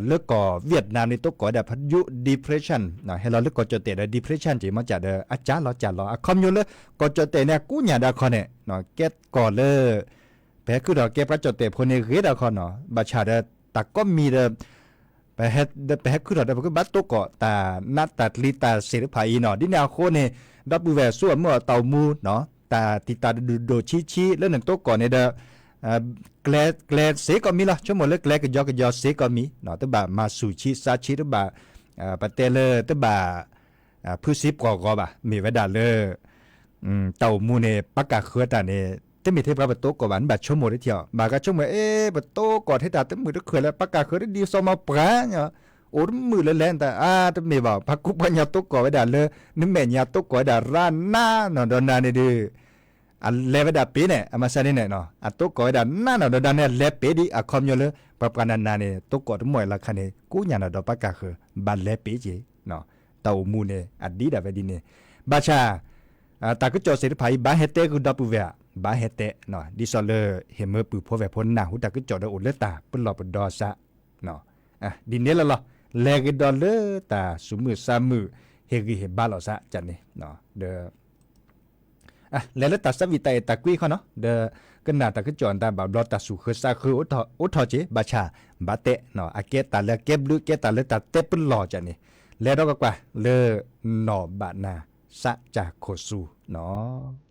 လၢကီၢ် Vietnam န့ၣ် တိကိးဝဲဒၣ် พายุ depression ဟဲလီၤလၢကီၢ်ကၠီၣ်တဲၣ်ဒီး depression က့ၤ မ့ၢ်ကၢ်ဒီး အကၢ်လီၤကၢ်လီၤ အခီပညီလၢ ကီၢ်ကၠီၣ်တဲၣ်န့ၣ် အကူညၢ်ဒီးခီန့ၣ် ကဲကီၢ်လၢ ပဟဲခုၣ်ထီၣ်ကဲပှၤကၠီၣ်တဲၣ်ဖိန့ၣ် ဂ့ၤဒီးခီနီၤ ဘၣ်ဆၣ်ဒီး တၢ်ကိးမံၤဒီး ပဟဲ ပဟဲခုၣ်ထီၣ်ဒီး ပကဘၣ်တိကိးတၢ်နးတၢ်ကျံၤတၢ်စ့ၢ်တဖၣ်အံၤနီၤ ဒ်န့ၣ်အဃိန့ၣ် ဒီပုၢ်ဝဲၢ်ဆူအမုၢ်အတၢ်အိၣ်မူနီၤ တၢ်တံာ်တာ်ဒိၣ်ဒိၣ်ဆံးဆံးလၢနတိကိးန့ၣ်ဒီး ကျဲ ကျဲစ့ၢ်ကီးမံၤလီၤ ဆိကမိၣ်လၢကျဲကယီကယီစ့ၢ်ကီးမံၤ တဘၣ်မၤဆူၣ်ဆံးစါဆံးတဘၣ် ပတဲလၢတဘၣ် ဖုစ့ပှီၢ်ဂီၤဘၣ် မ့ၢ်ဝဲဒၣ်လၢ တၢ်အိၣ်မူန့ၣ် ပှၤကၢ်ဃုအတၢ်န့ၣ် တမ့ၢ်ထဲပှၤပတိကိးဘၣ် နဘၣ်ဆိကမိၣ်တထံၣ်အီၤ ဘၣ်ဂၤဆိကမိၣ် အ့ ပတိကိးထဲတၢ်တမုာ်တခုၣ်လၢ ပှၤကၢ်ဃုတဒ်စီမီၤပှၤ အိၣ်တမုာ်လၢလဲၣ် တၢ်အါတမ့ၢ်ဘၣ် ပှၤကူပှၤကညီတိကိးဝဲဒၣ်လၢ နမဲာ်ညါတိကိးဝဲဒၣ်ရါနးနီၢ်ဒီးနၤန့ၣ်ဒီး အလဲၤဝဲဒၣ်ပ့ၤန့ၣ် အမၤစၢၤန့ၣ်န့ၣ် အတိကိးဝဲဒၣ်နးနီၢ်ဒီးနၤန့ၣ် အလဲၤပ့ၤဒ်အခီပညီလၢ ပှၤပှၤနၤနၤန့ၣ် တိကိးတမီၢ်အလီၢ်ခါန့ၣ် ကူညၢ်နီၢ်ဒီးပှၤကၢ်ဃု ဘၣ်လဲၤပ့ၤက့ၤ တၢ်အိၣ်မူန့ၣ် အဒ်ဒၣ်ဝဲဒ်န့ၣ် ဘၣ်ဆၣ် တၢ်ကစီၣ်စ့ၢ်တဖၣ်အံၤ ဘၣ်ဟဲတဲဂုာ်ဒီပုၢ်ဝဲၢ် ဘၣ်ဟဲတဲ ဒ်သိးလၢ ဟ့ၣ်မၢပုၢ်ဖိဝဲၢ်ဖိနၢ်ဟူတၢ်ကစီၣ်ဒီးအိၣ်လၢတၢ်ပလီၢ်ပဒီအစး ဒ်န့ၣ်လီၤလီၤ လဲၤကဒီးလၢတၢ်သူၣ်မုာ်သးမုာ် ဟ့ၣ်ဂံၢ်ဟ့ၣ်ဘါလိာ်သးန့ၣ် ဒီး လဲၤလၢတၢ်သးဝံၣ်တၢ်အဲၣ်တၢ်ကွံခီနီၤ ဒီးကနၣ်တၢ်ကစီၣ်တၢ်ဘၣ်ဘျီတၢ်သူၣ်ဃုသးဃုအိၣ်ထီၣ်က့ၤ ဘၣ်ဆၣ် ဘၣ်တဲ အကဲတၢ်လၢအကဲဘျုး ကဲတၢ်လၢတၢ်တဲပလီၢ်ကန့ၣ် လဲၤဒီးကကွၢ်လၢနီၢ်ဘၣ်နၤ စးကၢ်ခိၣ်ဆူနီၤ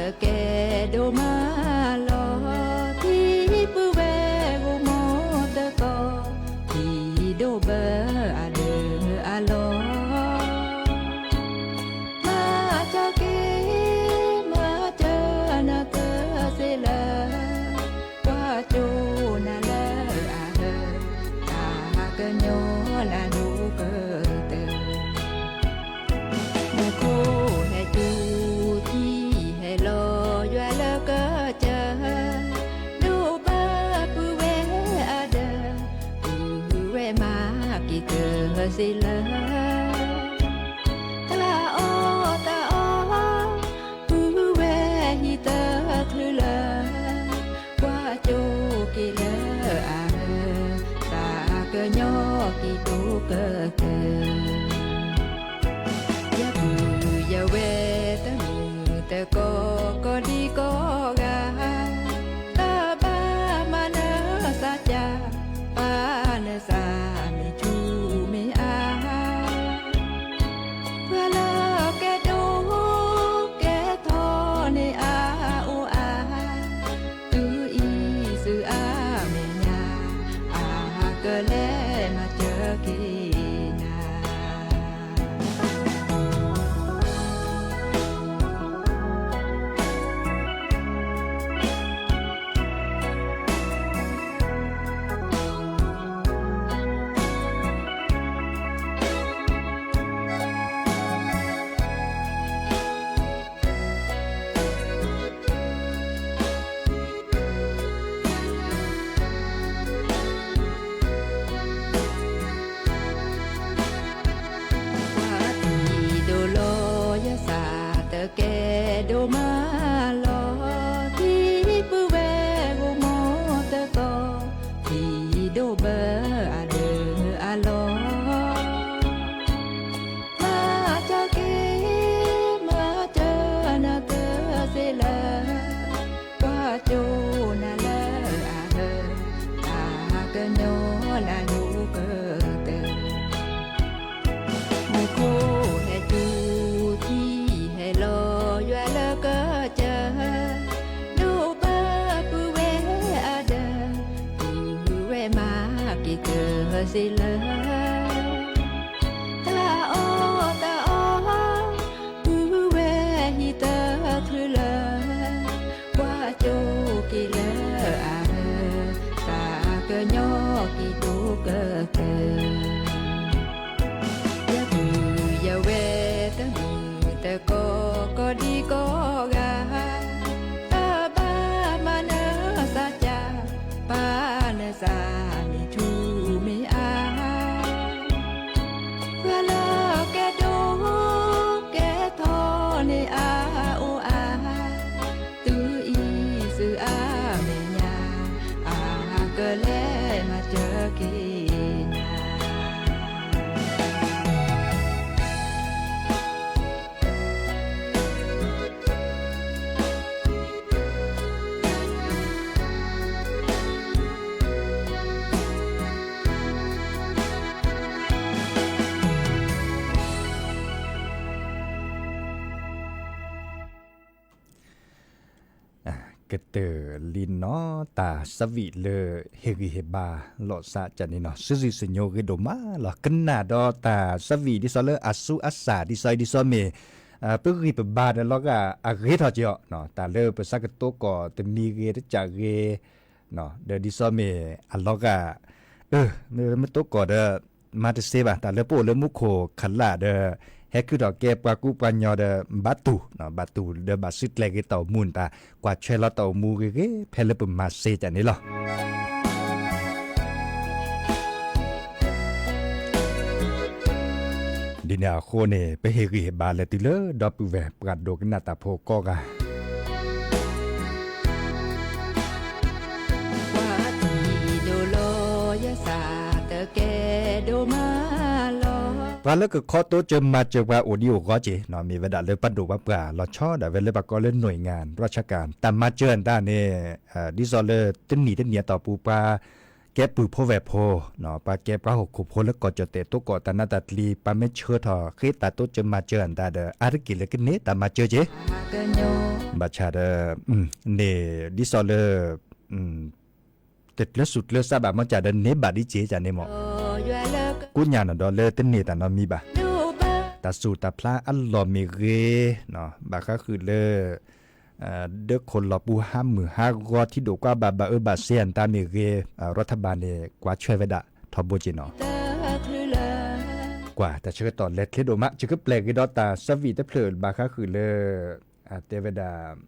တကဲဒိၣ်မးလီၤ, ထံပုၢ်ဝဲၢ်ဂီၢ်မီၢ်သကိး, ထံဒိၣ်ဘၢအဒၢးအလီၢ်, မၤစၢၤက့ၤ, မၤစၢၤနၤကစ့လၢ ကွၢ်ကၠိနၤလၢအဟၢ, တၢ်ကညီနၤဒိၣ်ကတၢၢ်, မူခိၣ်ဟဲတုၤ, ထံဟဲလီၤ, ယွၤလၢကစၢၢ်, ဒိၣ်ဘၢပုၢ်ဝဲၢ်အဒၢး, ပုၢ်ဝဲၢ်မၤက့ၤကစ့လၢ တၢ်အီၣ်တၢ်အီ, ပုၢ်ဝဲၢ်ဟံၣ်သၢချုးလၢ, ကွၢ်ကၠိက့ၤလၢအဟၢ, တၢ်ကညီက့ၤဒိၣ်ကတၢၢ်, ယပုၢ်ယဝဲၢ်တမုာ်တကိးကိးဒံကိးဂၤ, တၢ်ဘၣ်မၤနၢၤသးကၢ်, ပာ်နသးမ့ၢ်ဆူၣ်မ့ၢ်အါ ပှၤလၢကဲဒိၣ်ကဲထီန့ၣ်အါအိၣ်အါ, တုၤအံၤသုအါမဲာ်ညါ, အါကလဲၤမၤစၢၤက့ၤနၤ ပှၤထံဒိၣ်လီၤယသး တကဲဒိၣ်မးလီၤ, ထံပုၢ်ဝဲၢ်ဂီၢ်မီၢ်သကိး, ထံဒိၣ်ဘၢအဒၢးအလီၢ်, မၤစၢၤက့ၤ, မၤစၢၤနၤကစ့လၢ ကွၢ်ကၠိနၤလၢအဟၢ, တၢ်ကညီနၤဒိၣ်ကတၢၢ်, မူခိၣ်ဟဲတုၤ, ထံဟဲလီၤ, ယွၤလၢကစၢၢ်, ဒိၣ်ဘၢပုၢ်ဝဲၢ်အဒၢး, ပုၢ်ဝဲၢ်မၤက့ၤကစ့လၢ တၢ်အီၣ်တၢ်အီ, ပုၢ်ဝဲၢ်ဟံၣ်သၢချုးလၢ, ကွၢ်ကၠိက့ၤလၢအဟၢ, တၢ်ကညီက့ၤဒိၣ်ကတၢၢ်, ယပုၢ်ယဝဲၢ်တမုာ်တကိးကိးဒံကိးဂၤ, တၢ်ဘၣ်မၤနၢၤသးကၢ်, ပာ်နသးမ့ၢ်ဆူၣ်မ့ၢ်အါ ပှၤလၢကဲဒိၣ်ကဲထီန့ၣ်အါအိၣ်အါ, တုၤအံၤသုအါမဲာ်ညါ, အါကလဲၤမၤစၢၤက့ၤနၤ ကတၢၢ်လံနီၤ တၢ်သးဝံၣ်လၢဟ့ၣ်ဂံၢ်ဟ့ၣ်ဘါလိာ်သးကန့ၣ်နီၤ စုစုစညိဂ့ၤဒိၣ်မးလီၤ. ကနၣ်ဒီးတၢ်သးဝံၣ်ဒ်သိးလၢအဆူးအစၢ်ဒ်သိးအံၤဒ်သိးမ့ၢ် ပဂံၢ်ပဘါဒီးလီၤဂာ်အဂ့ၤထီၣ်က့ၤအီၤ တၢ်လၢပဆၢကတီးကီၢ်တမံၤဂ့ၤတကးဂ့ၤ ဒီးဒ်သိးမ့ၢ်အလီၤဂာ် အၢ မ့ၢ်တအိၣ်ကီၢ်ဒီး မၤတသ့ဘၣ် တၢ်လၢပအိၣ်လၢမူခိၣ်ခလၣ်ဒီး ဟဲခုၣ်ထီၣ်ကဲပှၤကူပှၤညီဒီး ဘၣ်တူၢ် ဘၣ်တူၢ်ဒီးဘၣ်စုကျဲၤဂ့ၤတၢ်အိၣ်မူန့ၣ်တၢ် ကွၢ်ထွဲလီၤတၢ်အိၣ်မူဂ့ၤဂ့ၤ ဖဲလၢပမၤသ့ကန့ၣ်လီၤ. ဒ်န့ၣ်အဃိန့ၣ် ပဟ့ၣ်ဂံၢ်ဟ့ၣ်ဘါလၢတုၤလၢဒီပုၢ်ဝဲၢ်ပှၤဒိကနၣ်တၢ်ဖိကိးဂၤ ပှၤထံဒိၣ်လီၤယသးတကဲဒိၣ်မးလီၤ. ပှၤလၢကခီတိစၢၤမၤစၢၤပှၤအိၣ်ဒံးအိၣ်ဂီၢ်က့ၤ မ့ၢ်ဝဲဒၣ်လၢပှၤဒိၣ်ပှၤပှၢ်လီၤဆီဒၣ်ဝဲလၢပှၤကိးလၢ หน่วยงานราชการ တၢ်မၤစၢၤတၢ်န့ၣ် ဒ်သိးလၢတနံၣ်တနံၣ်အတီၢ်ပူၤပှၤ ကဲပုၢ်ဖိဝဲၢ်ဖိ, ပှၤကဲပှၤဟီၣ်ခိၣ်ဖိလၢကီၢ်ကၠီၣ်တဲၣ်တိကီၢ်တၢ်နးတၢ်ကျံၤ ပှၤမ့ၢ်ဆှၢထီၣ်ဃ့တၢ်တိစၢၤမၤစၢၤအတၢ်ဒီး အါတက့ၢ်လၢကန့ၢ်တၢ်မၤစၢၤက့ၤ, ဘၣ်ဆၣ်ဒီး န့ၣ်ဒ်သိးလၢ တကျၢၤသူၣ်ကျၢၤသးဘၣ်မ့ၢ်ကၢ်ဒီးန့ၢ်ဘၣ်ဒ်က့ၤကၢ်န့ၣ်မ့ၢ် ကိးညါနီၢ်ဒီးလၢတန့ၢ်တၢ်နီတမံၤဘၣ်. တၢ်စူၢ်တၢ်ဖျါအလီၢ်မ့ၢ်ဂ့ၤ, ဘၣ်ဃးဃုာ်လၢ ဒၢခိၣ်လီၢ်ပူၤဟးမုၢ်ဟးဂီၤ ထံဒိၣ်ကွၢ်ဘၣ်ဘၣ်အၢဘၣ်စ့အတၢ်မ့ၢ်ဂ့ၤ, ရီထဘၣ်န့ၣ် ကွၢ်ဆွဲဝဲဒၣ်ထီဘိက့ၤနီၤ. ကွၢ်တၢ်ဆၢကတီၢ်လဲၤချ့ဒိၣ်မး ယကပျဲၢ်က့ၤဒီးတၢ်ဆၢဝံၣ်တဖျၢၣ်ဘၣ်ဃးဃုာ်လၢ တဲဝဲဒၣ်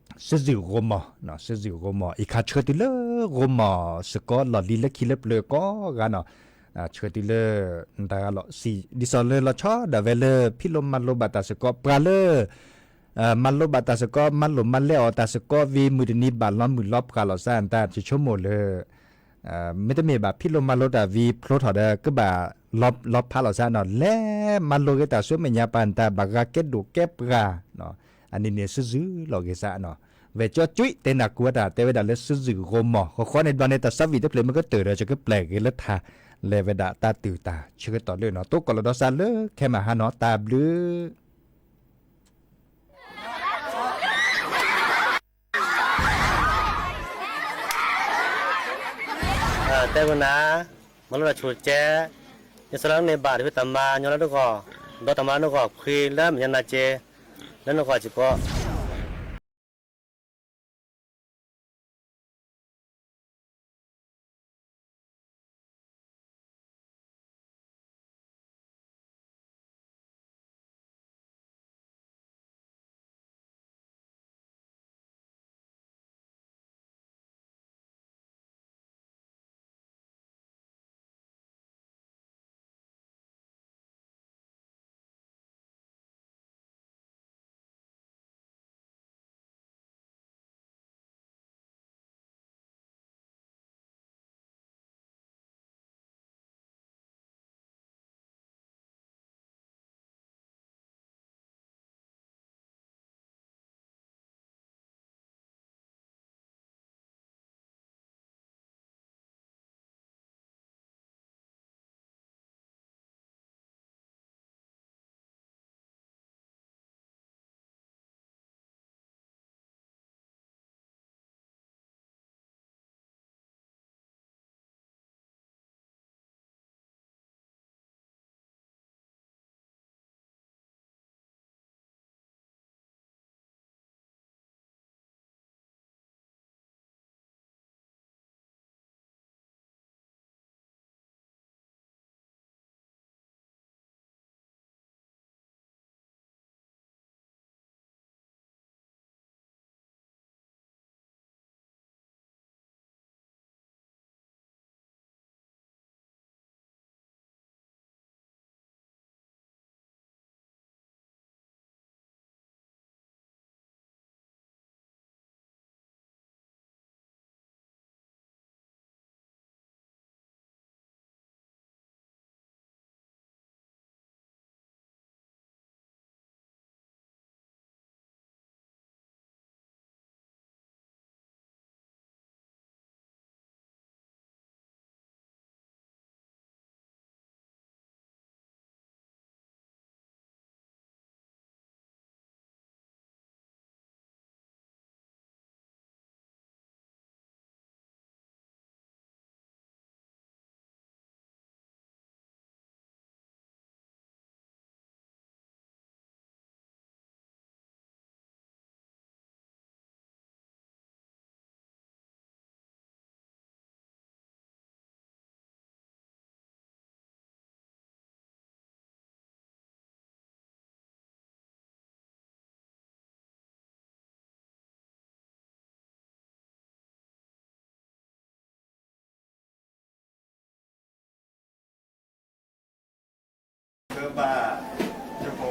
စ့ၢ်စ့ၢ်ဂိၤမီၢ်, စ့ၢ်စ့ၢ်ဂိၤမီၢ် အံၤခါဆှၢတုၤလၢဂိၤမီၢ်စ့ၢ်ကီး လီၢ်လံၤလၢခံလၢပျၢၤကိးဂၤနီၤ, ဆှၢတုၤလၢ နတၢ်ဂၤလီၤစံး ဒ်သိးလၢလီၤဆီဒၣ်ဝဲလၢ ဖံးလိမၤလိဘၣ်တၢ်စ့ၢ်ကီး ပှၤလၢ မၤလိဘၣ်တၢ်စ့ၢ်ကီး မၤလိမၤလဲအီၣ်တၢ်စ့ၢ်ကီး ဝံၤမုၢ်တနံၤဘၣ်လီၤမုၢ်လီၤပှၢ်လိာ်သးအတၢ် ယဆိကမိၣ်လၢ မ့တမ့ၢ်ဘၣ်ဖံးလိမၤလိတၢ်ဝံၤဖျိထီၣ်ဒီး ကဘၣ်လီၤဖးလိာ်သးနီၤ လဲၤမၤလိက့ၤတၢ်ဆူမဲာ်ညါပၢ်နတၢ် ဘၣ်ဂၤကဲဒိၣ်ကဲပှၢ် အန့ၣ်န့ၣ် စ့ၢ်စ့ၢ်လီၤဂ့ၤသးနီၤ. ဝဲကၠီကွံာ်တဲနၢ်ကူဝဲတၢ် တဲဝဲဒၣ်လၢစ့ၢ်စ့ၢ်ဂိၤမီၢ် ဃီဃီန့ၣ်ဘျီန့ၣ် တၢ်ဆၢဝံၣ်တဖျၢၣ်မ့ၢ်ကတၢၢ်ဒီး ယကပျဲၢ်က့ၤလၢထး လဲၤဝဲဒၣ်တၢ်တုၤတၢ်ဆၢကတီၢ်လၢနီၤ တိကိၢ်လီၤဒီးစးလၢခဲမးဟါနီၤ တၢ်ဘျုး တဲဝဲနၤ မၤလိတၢ်ဆိၣ်ကဲ, ယဆၢလၢန့ၣ်ဘၣ်တဖုတၢ်မၤညီလၢနဂီၢ်, ဒီးတၢ်မၤလၢနဂီၢ်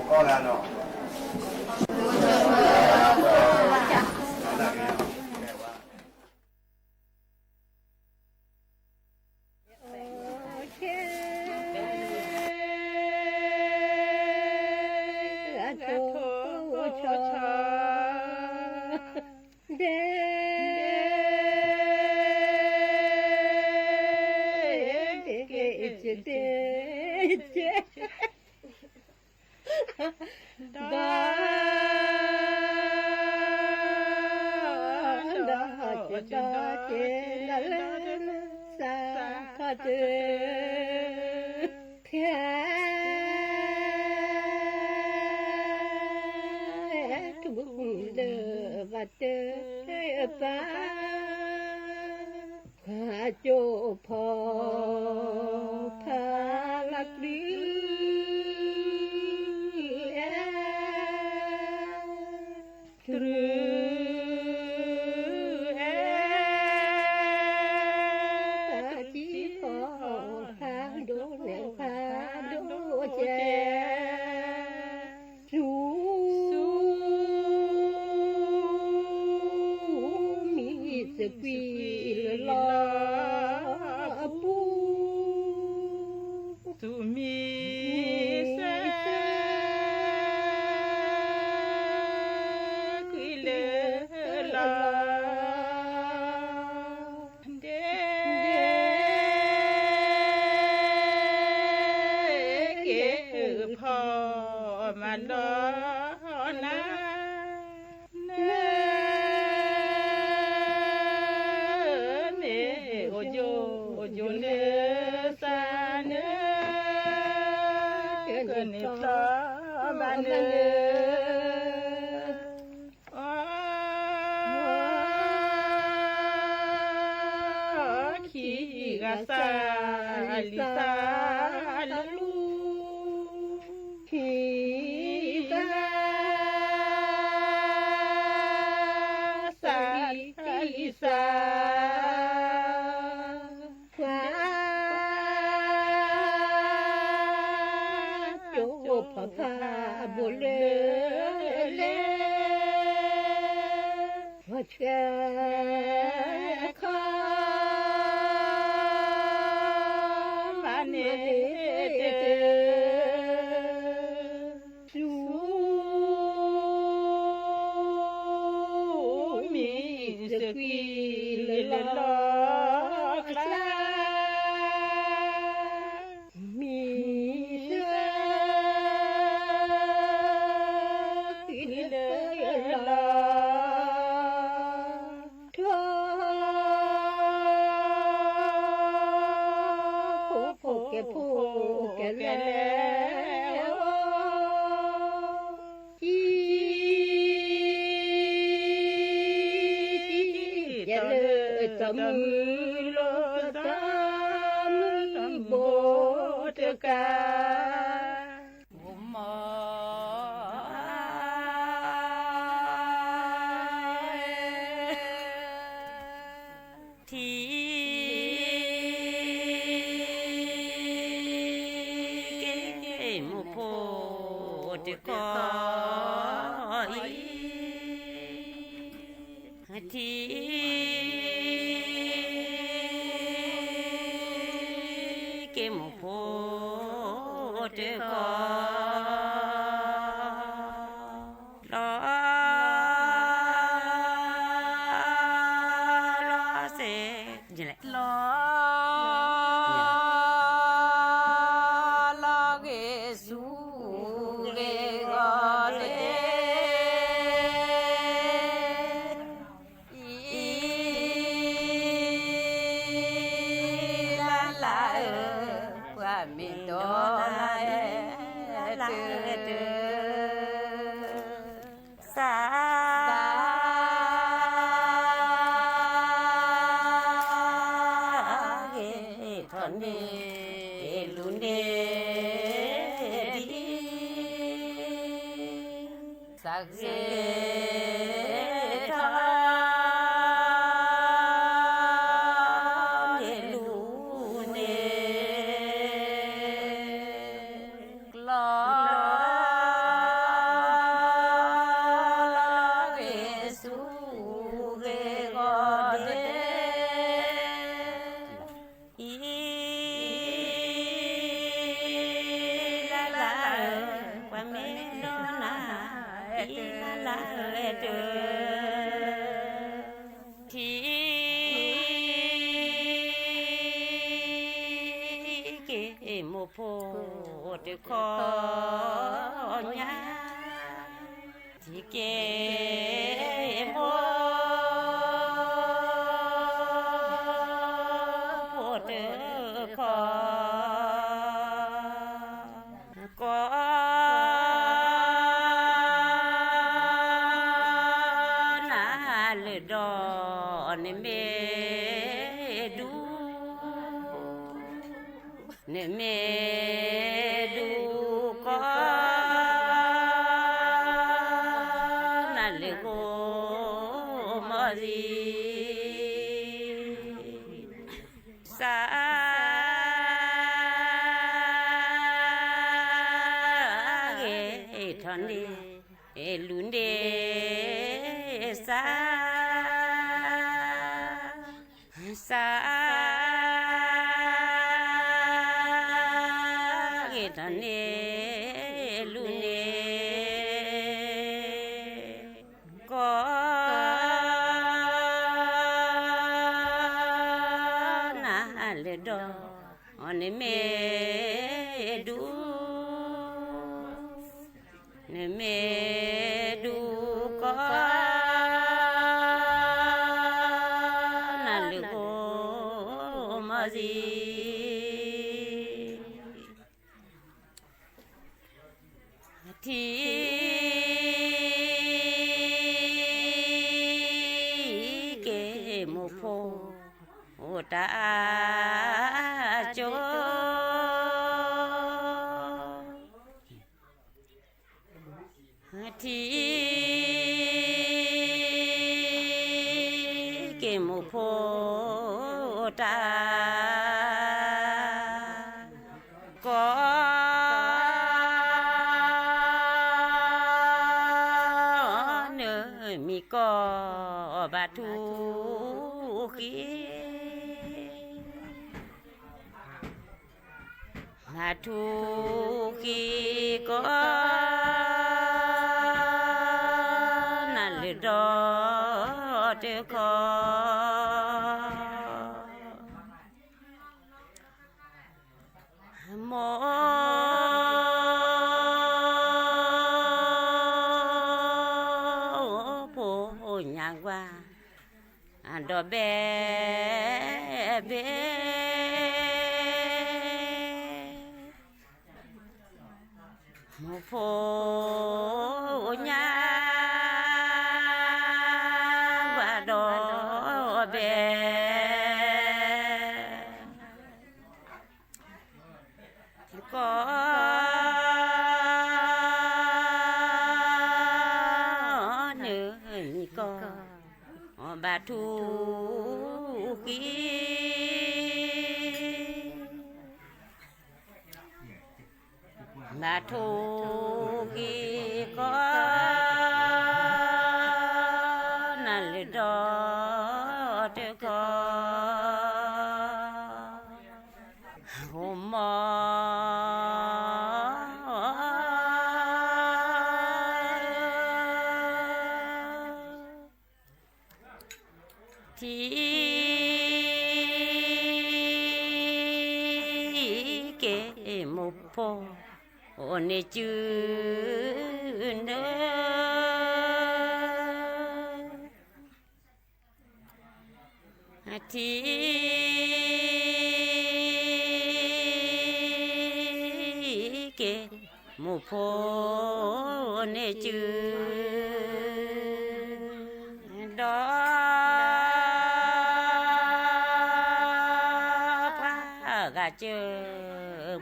ခွံလၢမဲာ်ညါနၤက့, လၢနဂီၢ်စ့ၢ်ကီး. ဒီး ဒီး ဒီး က့ၤဒီးက့ၤလၢ စးထီၣ်တ ဖဲ ထူလၢဘၣ်တၢ် ပၢ် ပှၤကၠိဖီ ဖးလီၤတြူ တြူ အဲ တၢ်ထံဖီ ဖးဒိၣ်န့ၣ် ဖးဒိၣ်ကဲ ဆူ မံသကွံာ်လၢလီၤအပူၤ ဆူမံသ ကွံာ်လၢလီၤ ဒဲ က့ၤဖီမၤလီၤနၤ န န့ၣ် အိၣ်ယိာ် အိၣ်ယိာ်လၢစးနၢ ကန့ၣ်ဖျီဘၣ်နၢ အ ခံဂၤစး လံာ်စးလၢလူ ခံဂၤ စးလံာ်စး ပှၤ ကၠိဖီဖးဘိလၢလဲၤ ပှၤဆှၢခီ မၤန့ၢ်တၢ် ဆူ မံသကွံာ်လၢလီၤကျါ မံသ ကွံာ်လၢလီၤ ထိ ဖိဖိကဲဖိကဲလဲၣ် ကံ ကဲလၢတၢ်မုၢ်လိာ် တၢ်မုၢ်ဘိတကး မ ထံ က့ၤမိၢ်ဖိတကီၢ်အံၤ ထံ က့ၤမိၢ်ဖိတကီၢ် လီၤ လီၤစ့ လီၤ လီၤဂ့ၤဆူဂ့ၤဂီၤလၢ အံၤ လၢ်လၢ်ဧၢ ပှၤမ့ၢ်ဒီးလၢ်လၢ် မိၢ်ဖိတခီညါ ထံၣ်က့ၤမိၢ် ဖိတခီ ကိးနၤလၢဒီး နမ့ၢ်ဒူ နမ့ၢ်ဒူကိး နၤလၢကိးမီၤစံ စး ဂ့ၤထီၣ်န့ၣ် လူၤန့ၢ်စး စး ဂ့ၤထီၣ်န့ၣ် လူၤန့ၢ် ကိး နၤလၢဒီး နမ့ၢ်ဒူ နမ့ၢ်ဒူကိး နၤလၢကိးမီၤစံ ထံၣ်က့ၤမိၢ်ဖိ အိၣ်တၢ်အကၠိ ထံၣ်က့ၤမိၢ်ဖိတၢ် ကိး နမံၤကိး ဘၣ်ထူၣ်ဃံ ဘၣ်ထူၣ်ဃံကိး နၤလၢဒီးတခီ မိၢ်ဖိညါကွၢ် ဒီးဘဲဘဲ မိၢ်ဖိညါ ကွၢ်ဒီးဘဲ ကိး နမံၤကိး ဘၣ်ထူၣ်ဃံ ဘၣ်ထူၣ်ဃံကိး နၤလၢဒီးတခီ ဟိမီ ထံၣ်က့ၤမိၢ်ဖိ အိၣ်န့ၢ်စုနၢ ထံၣ်က့ၤမိၢ်ဖိန့ၣ်စု ဒီး ပှၤဂၤစၢၤ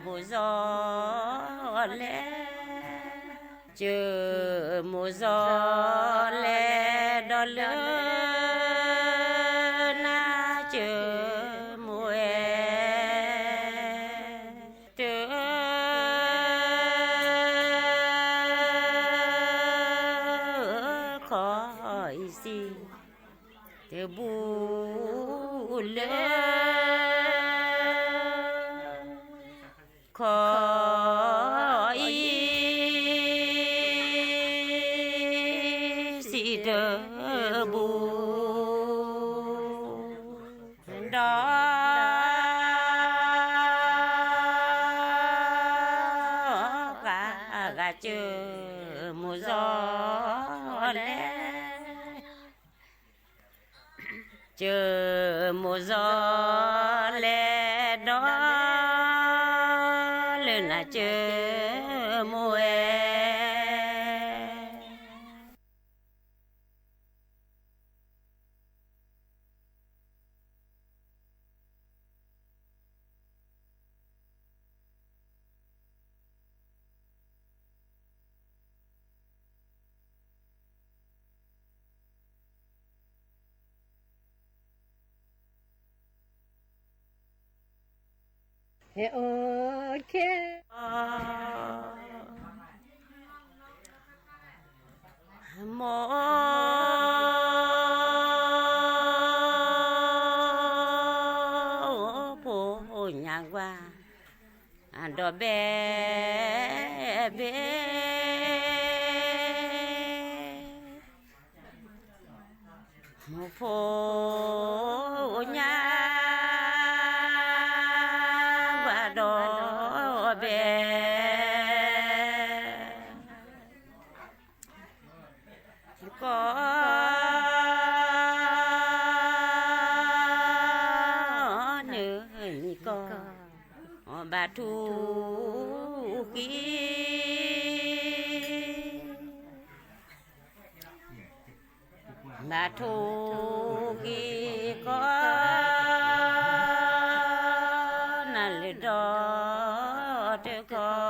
မိၢ်စီၤလဲၣ် စၢၤမိၢ်စီၤလဲၣ် ဒီးလၢ နၤစၢၤမိၢ်အဲၣ် တၢ် ခီအံၤစံး တဘူၣ်လၢ ခီအံၤ စံးတဘူၣ် ဒီး ကၠၢမိၢ်စီၤလဲၤဒီး လၢနၤကၠၢမိၢ်ဝဲ ဟဲအိၣ်ခဲ မိၢ်ဖိညါကွၢ် ဒီးဘဲဘဲ မိၢ်ဖိညါ ကွၢ်ဒီးဘဲ ကီ နၢမံၤကီ ဘၣ်ထူၣ်ဃံ ဘၣ်ထူၣ်ဃံကီ နၤလၢဒီတကီ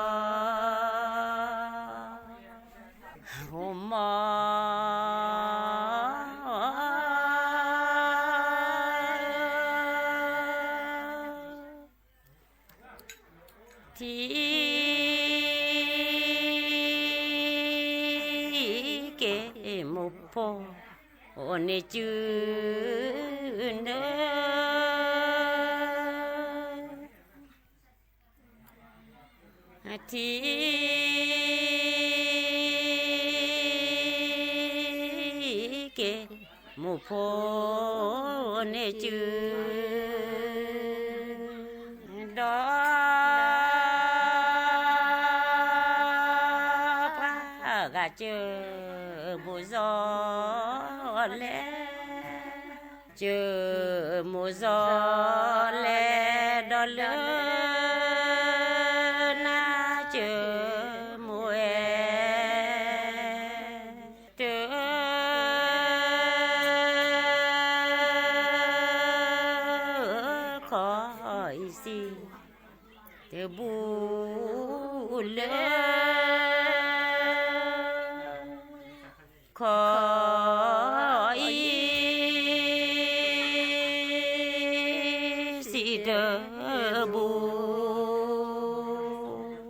ဟိမီ ထံက့ၤမိၢ်ဖိ အိၣ်န့ၢ်စု နၢ ထံက့ၤမိၢ်ဖိန့ၣ်စု ဒီး ပှၤဂၤကၢမိၢ်စီၤလဲၤ ကၢမိၢ်စီၤလဲၤဒီးလၢ နၤကၢမိၢ်ဝဲ တၢ ခီအံၤစံး တဘူလၢ ခီအံၤ စံးတဘူ ဒီး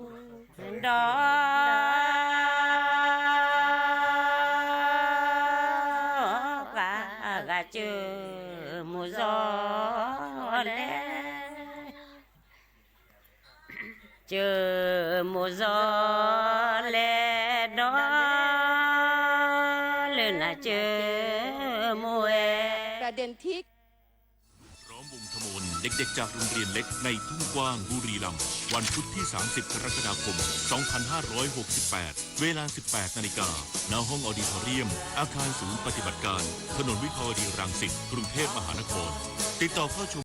ပှၤဂၤကၢမိၢ်စီၤလဲၤ ကၢမိၢ်စီၤလဲၤဒီး လၢနၤကၢမိၢ်ဝဲ พร้อมวงขโมนเด็กๆจากโรงเรียนเล็กในทุ่งกว้างบุรีรัมย์ วันพุธที่ สามสิบ กรกฎาคม สองพันห้าร้อยหกสิบแปด เวลา สิบแปด นาฬิกา ณ ห้องออดิทอเรียม อาคารศูนย์ปฏิบัติการ ถนนวิภาวดีรังสิต กรุงเทพมหานคร ติดต่อเข้าชม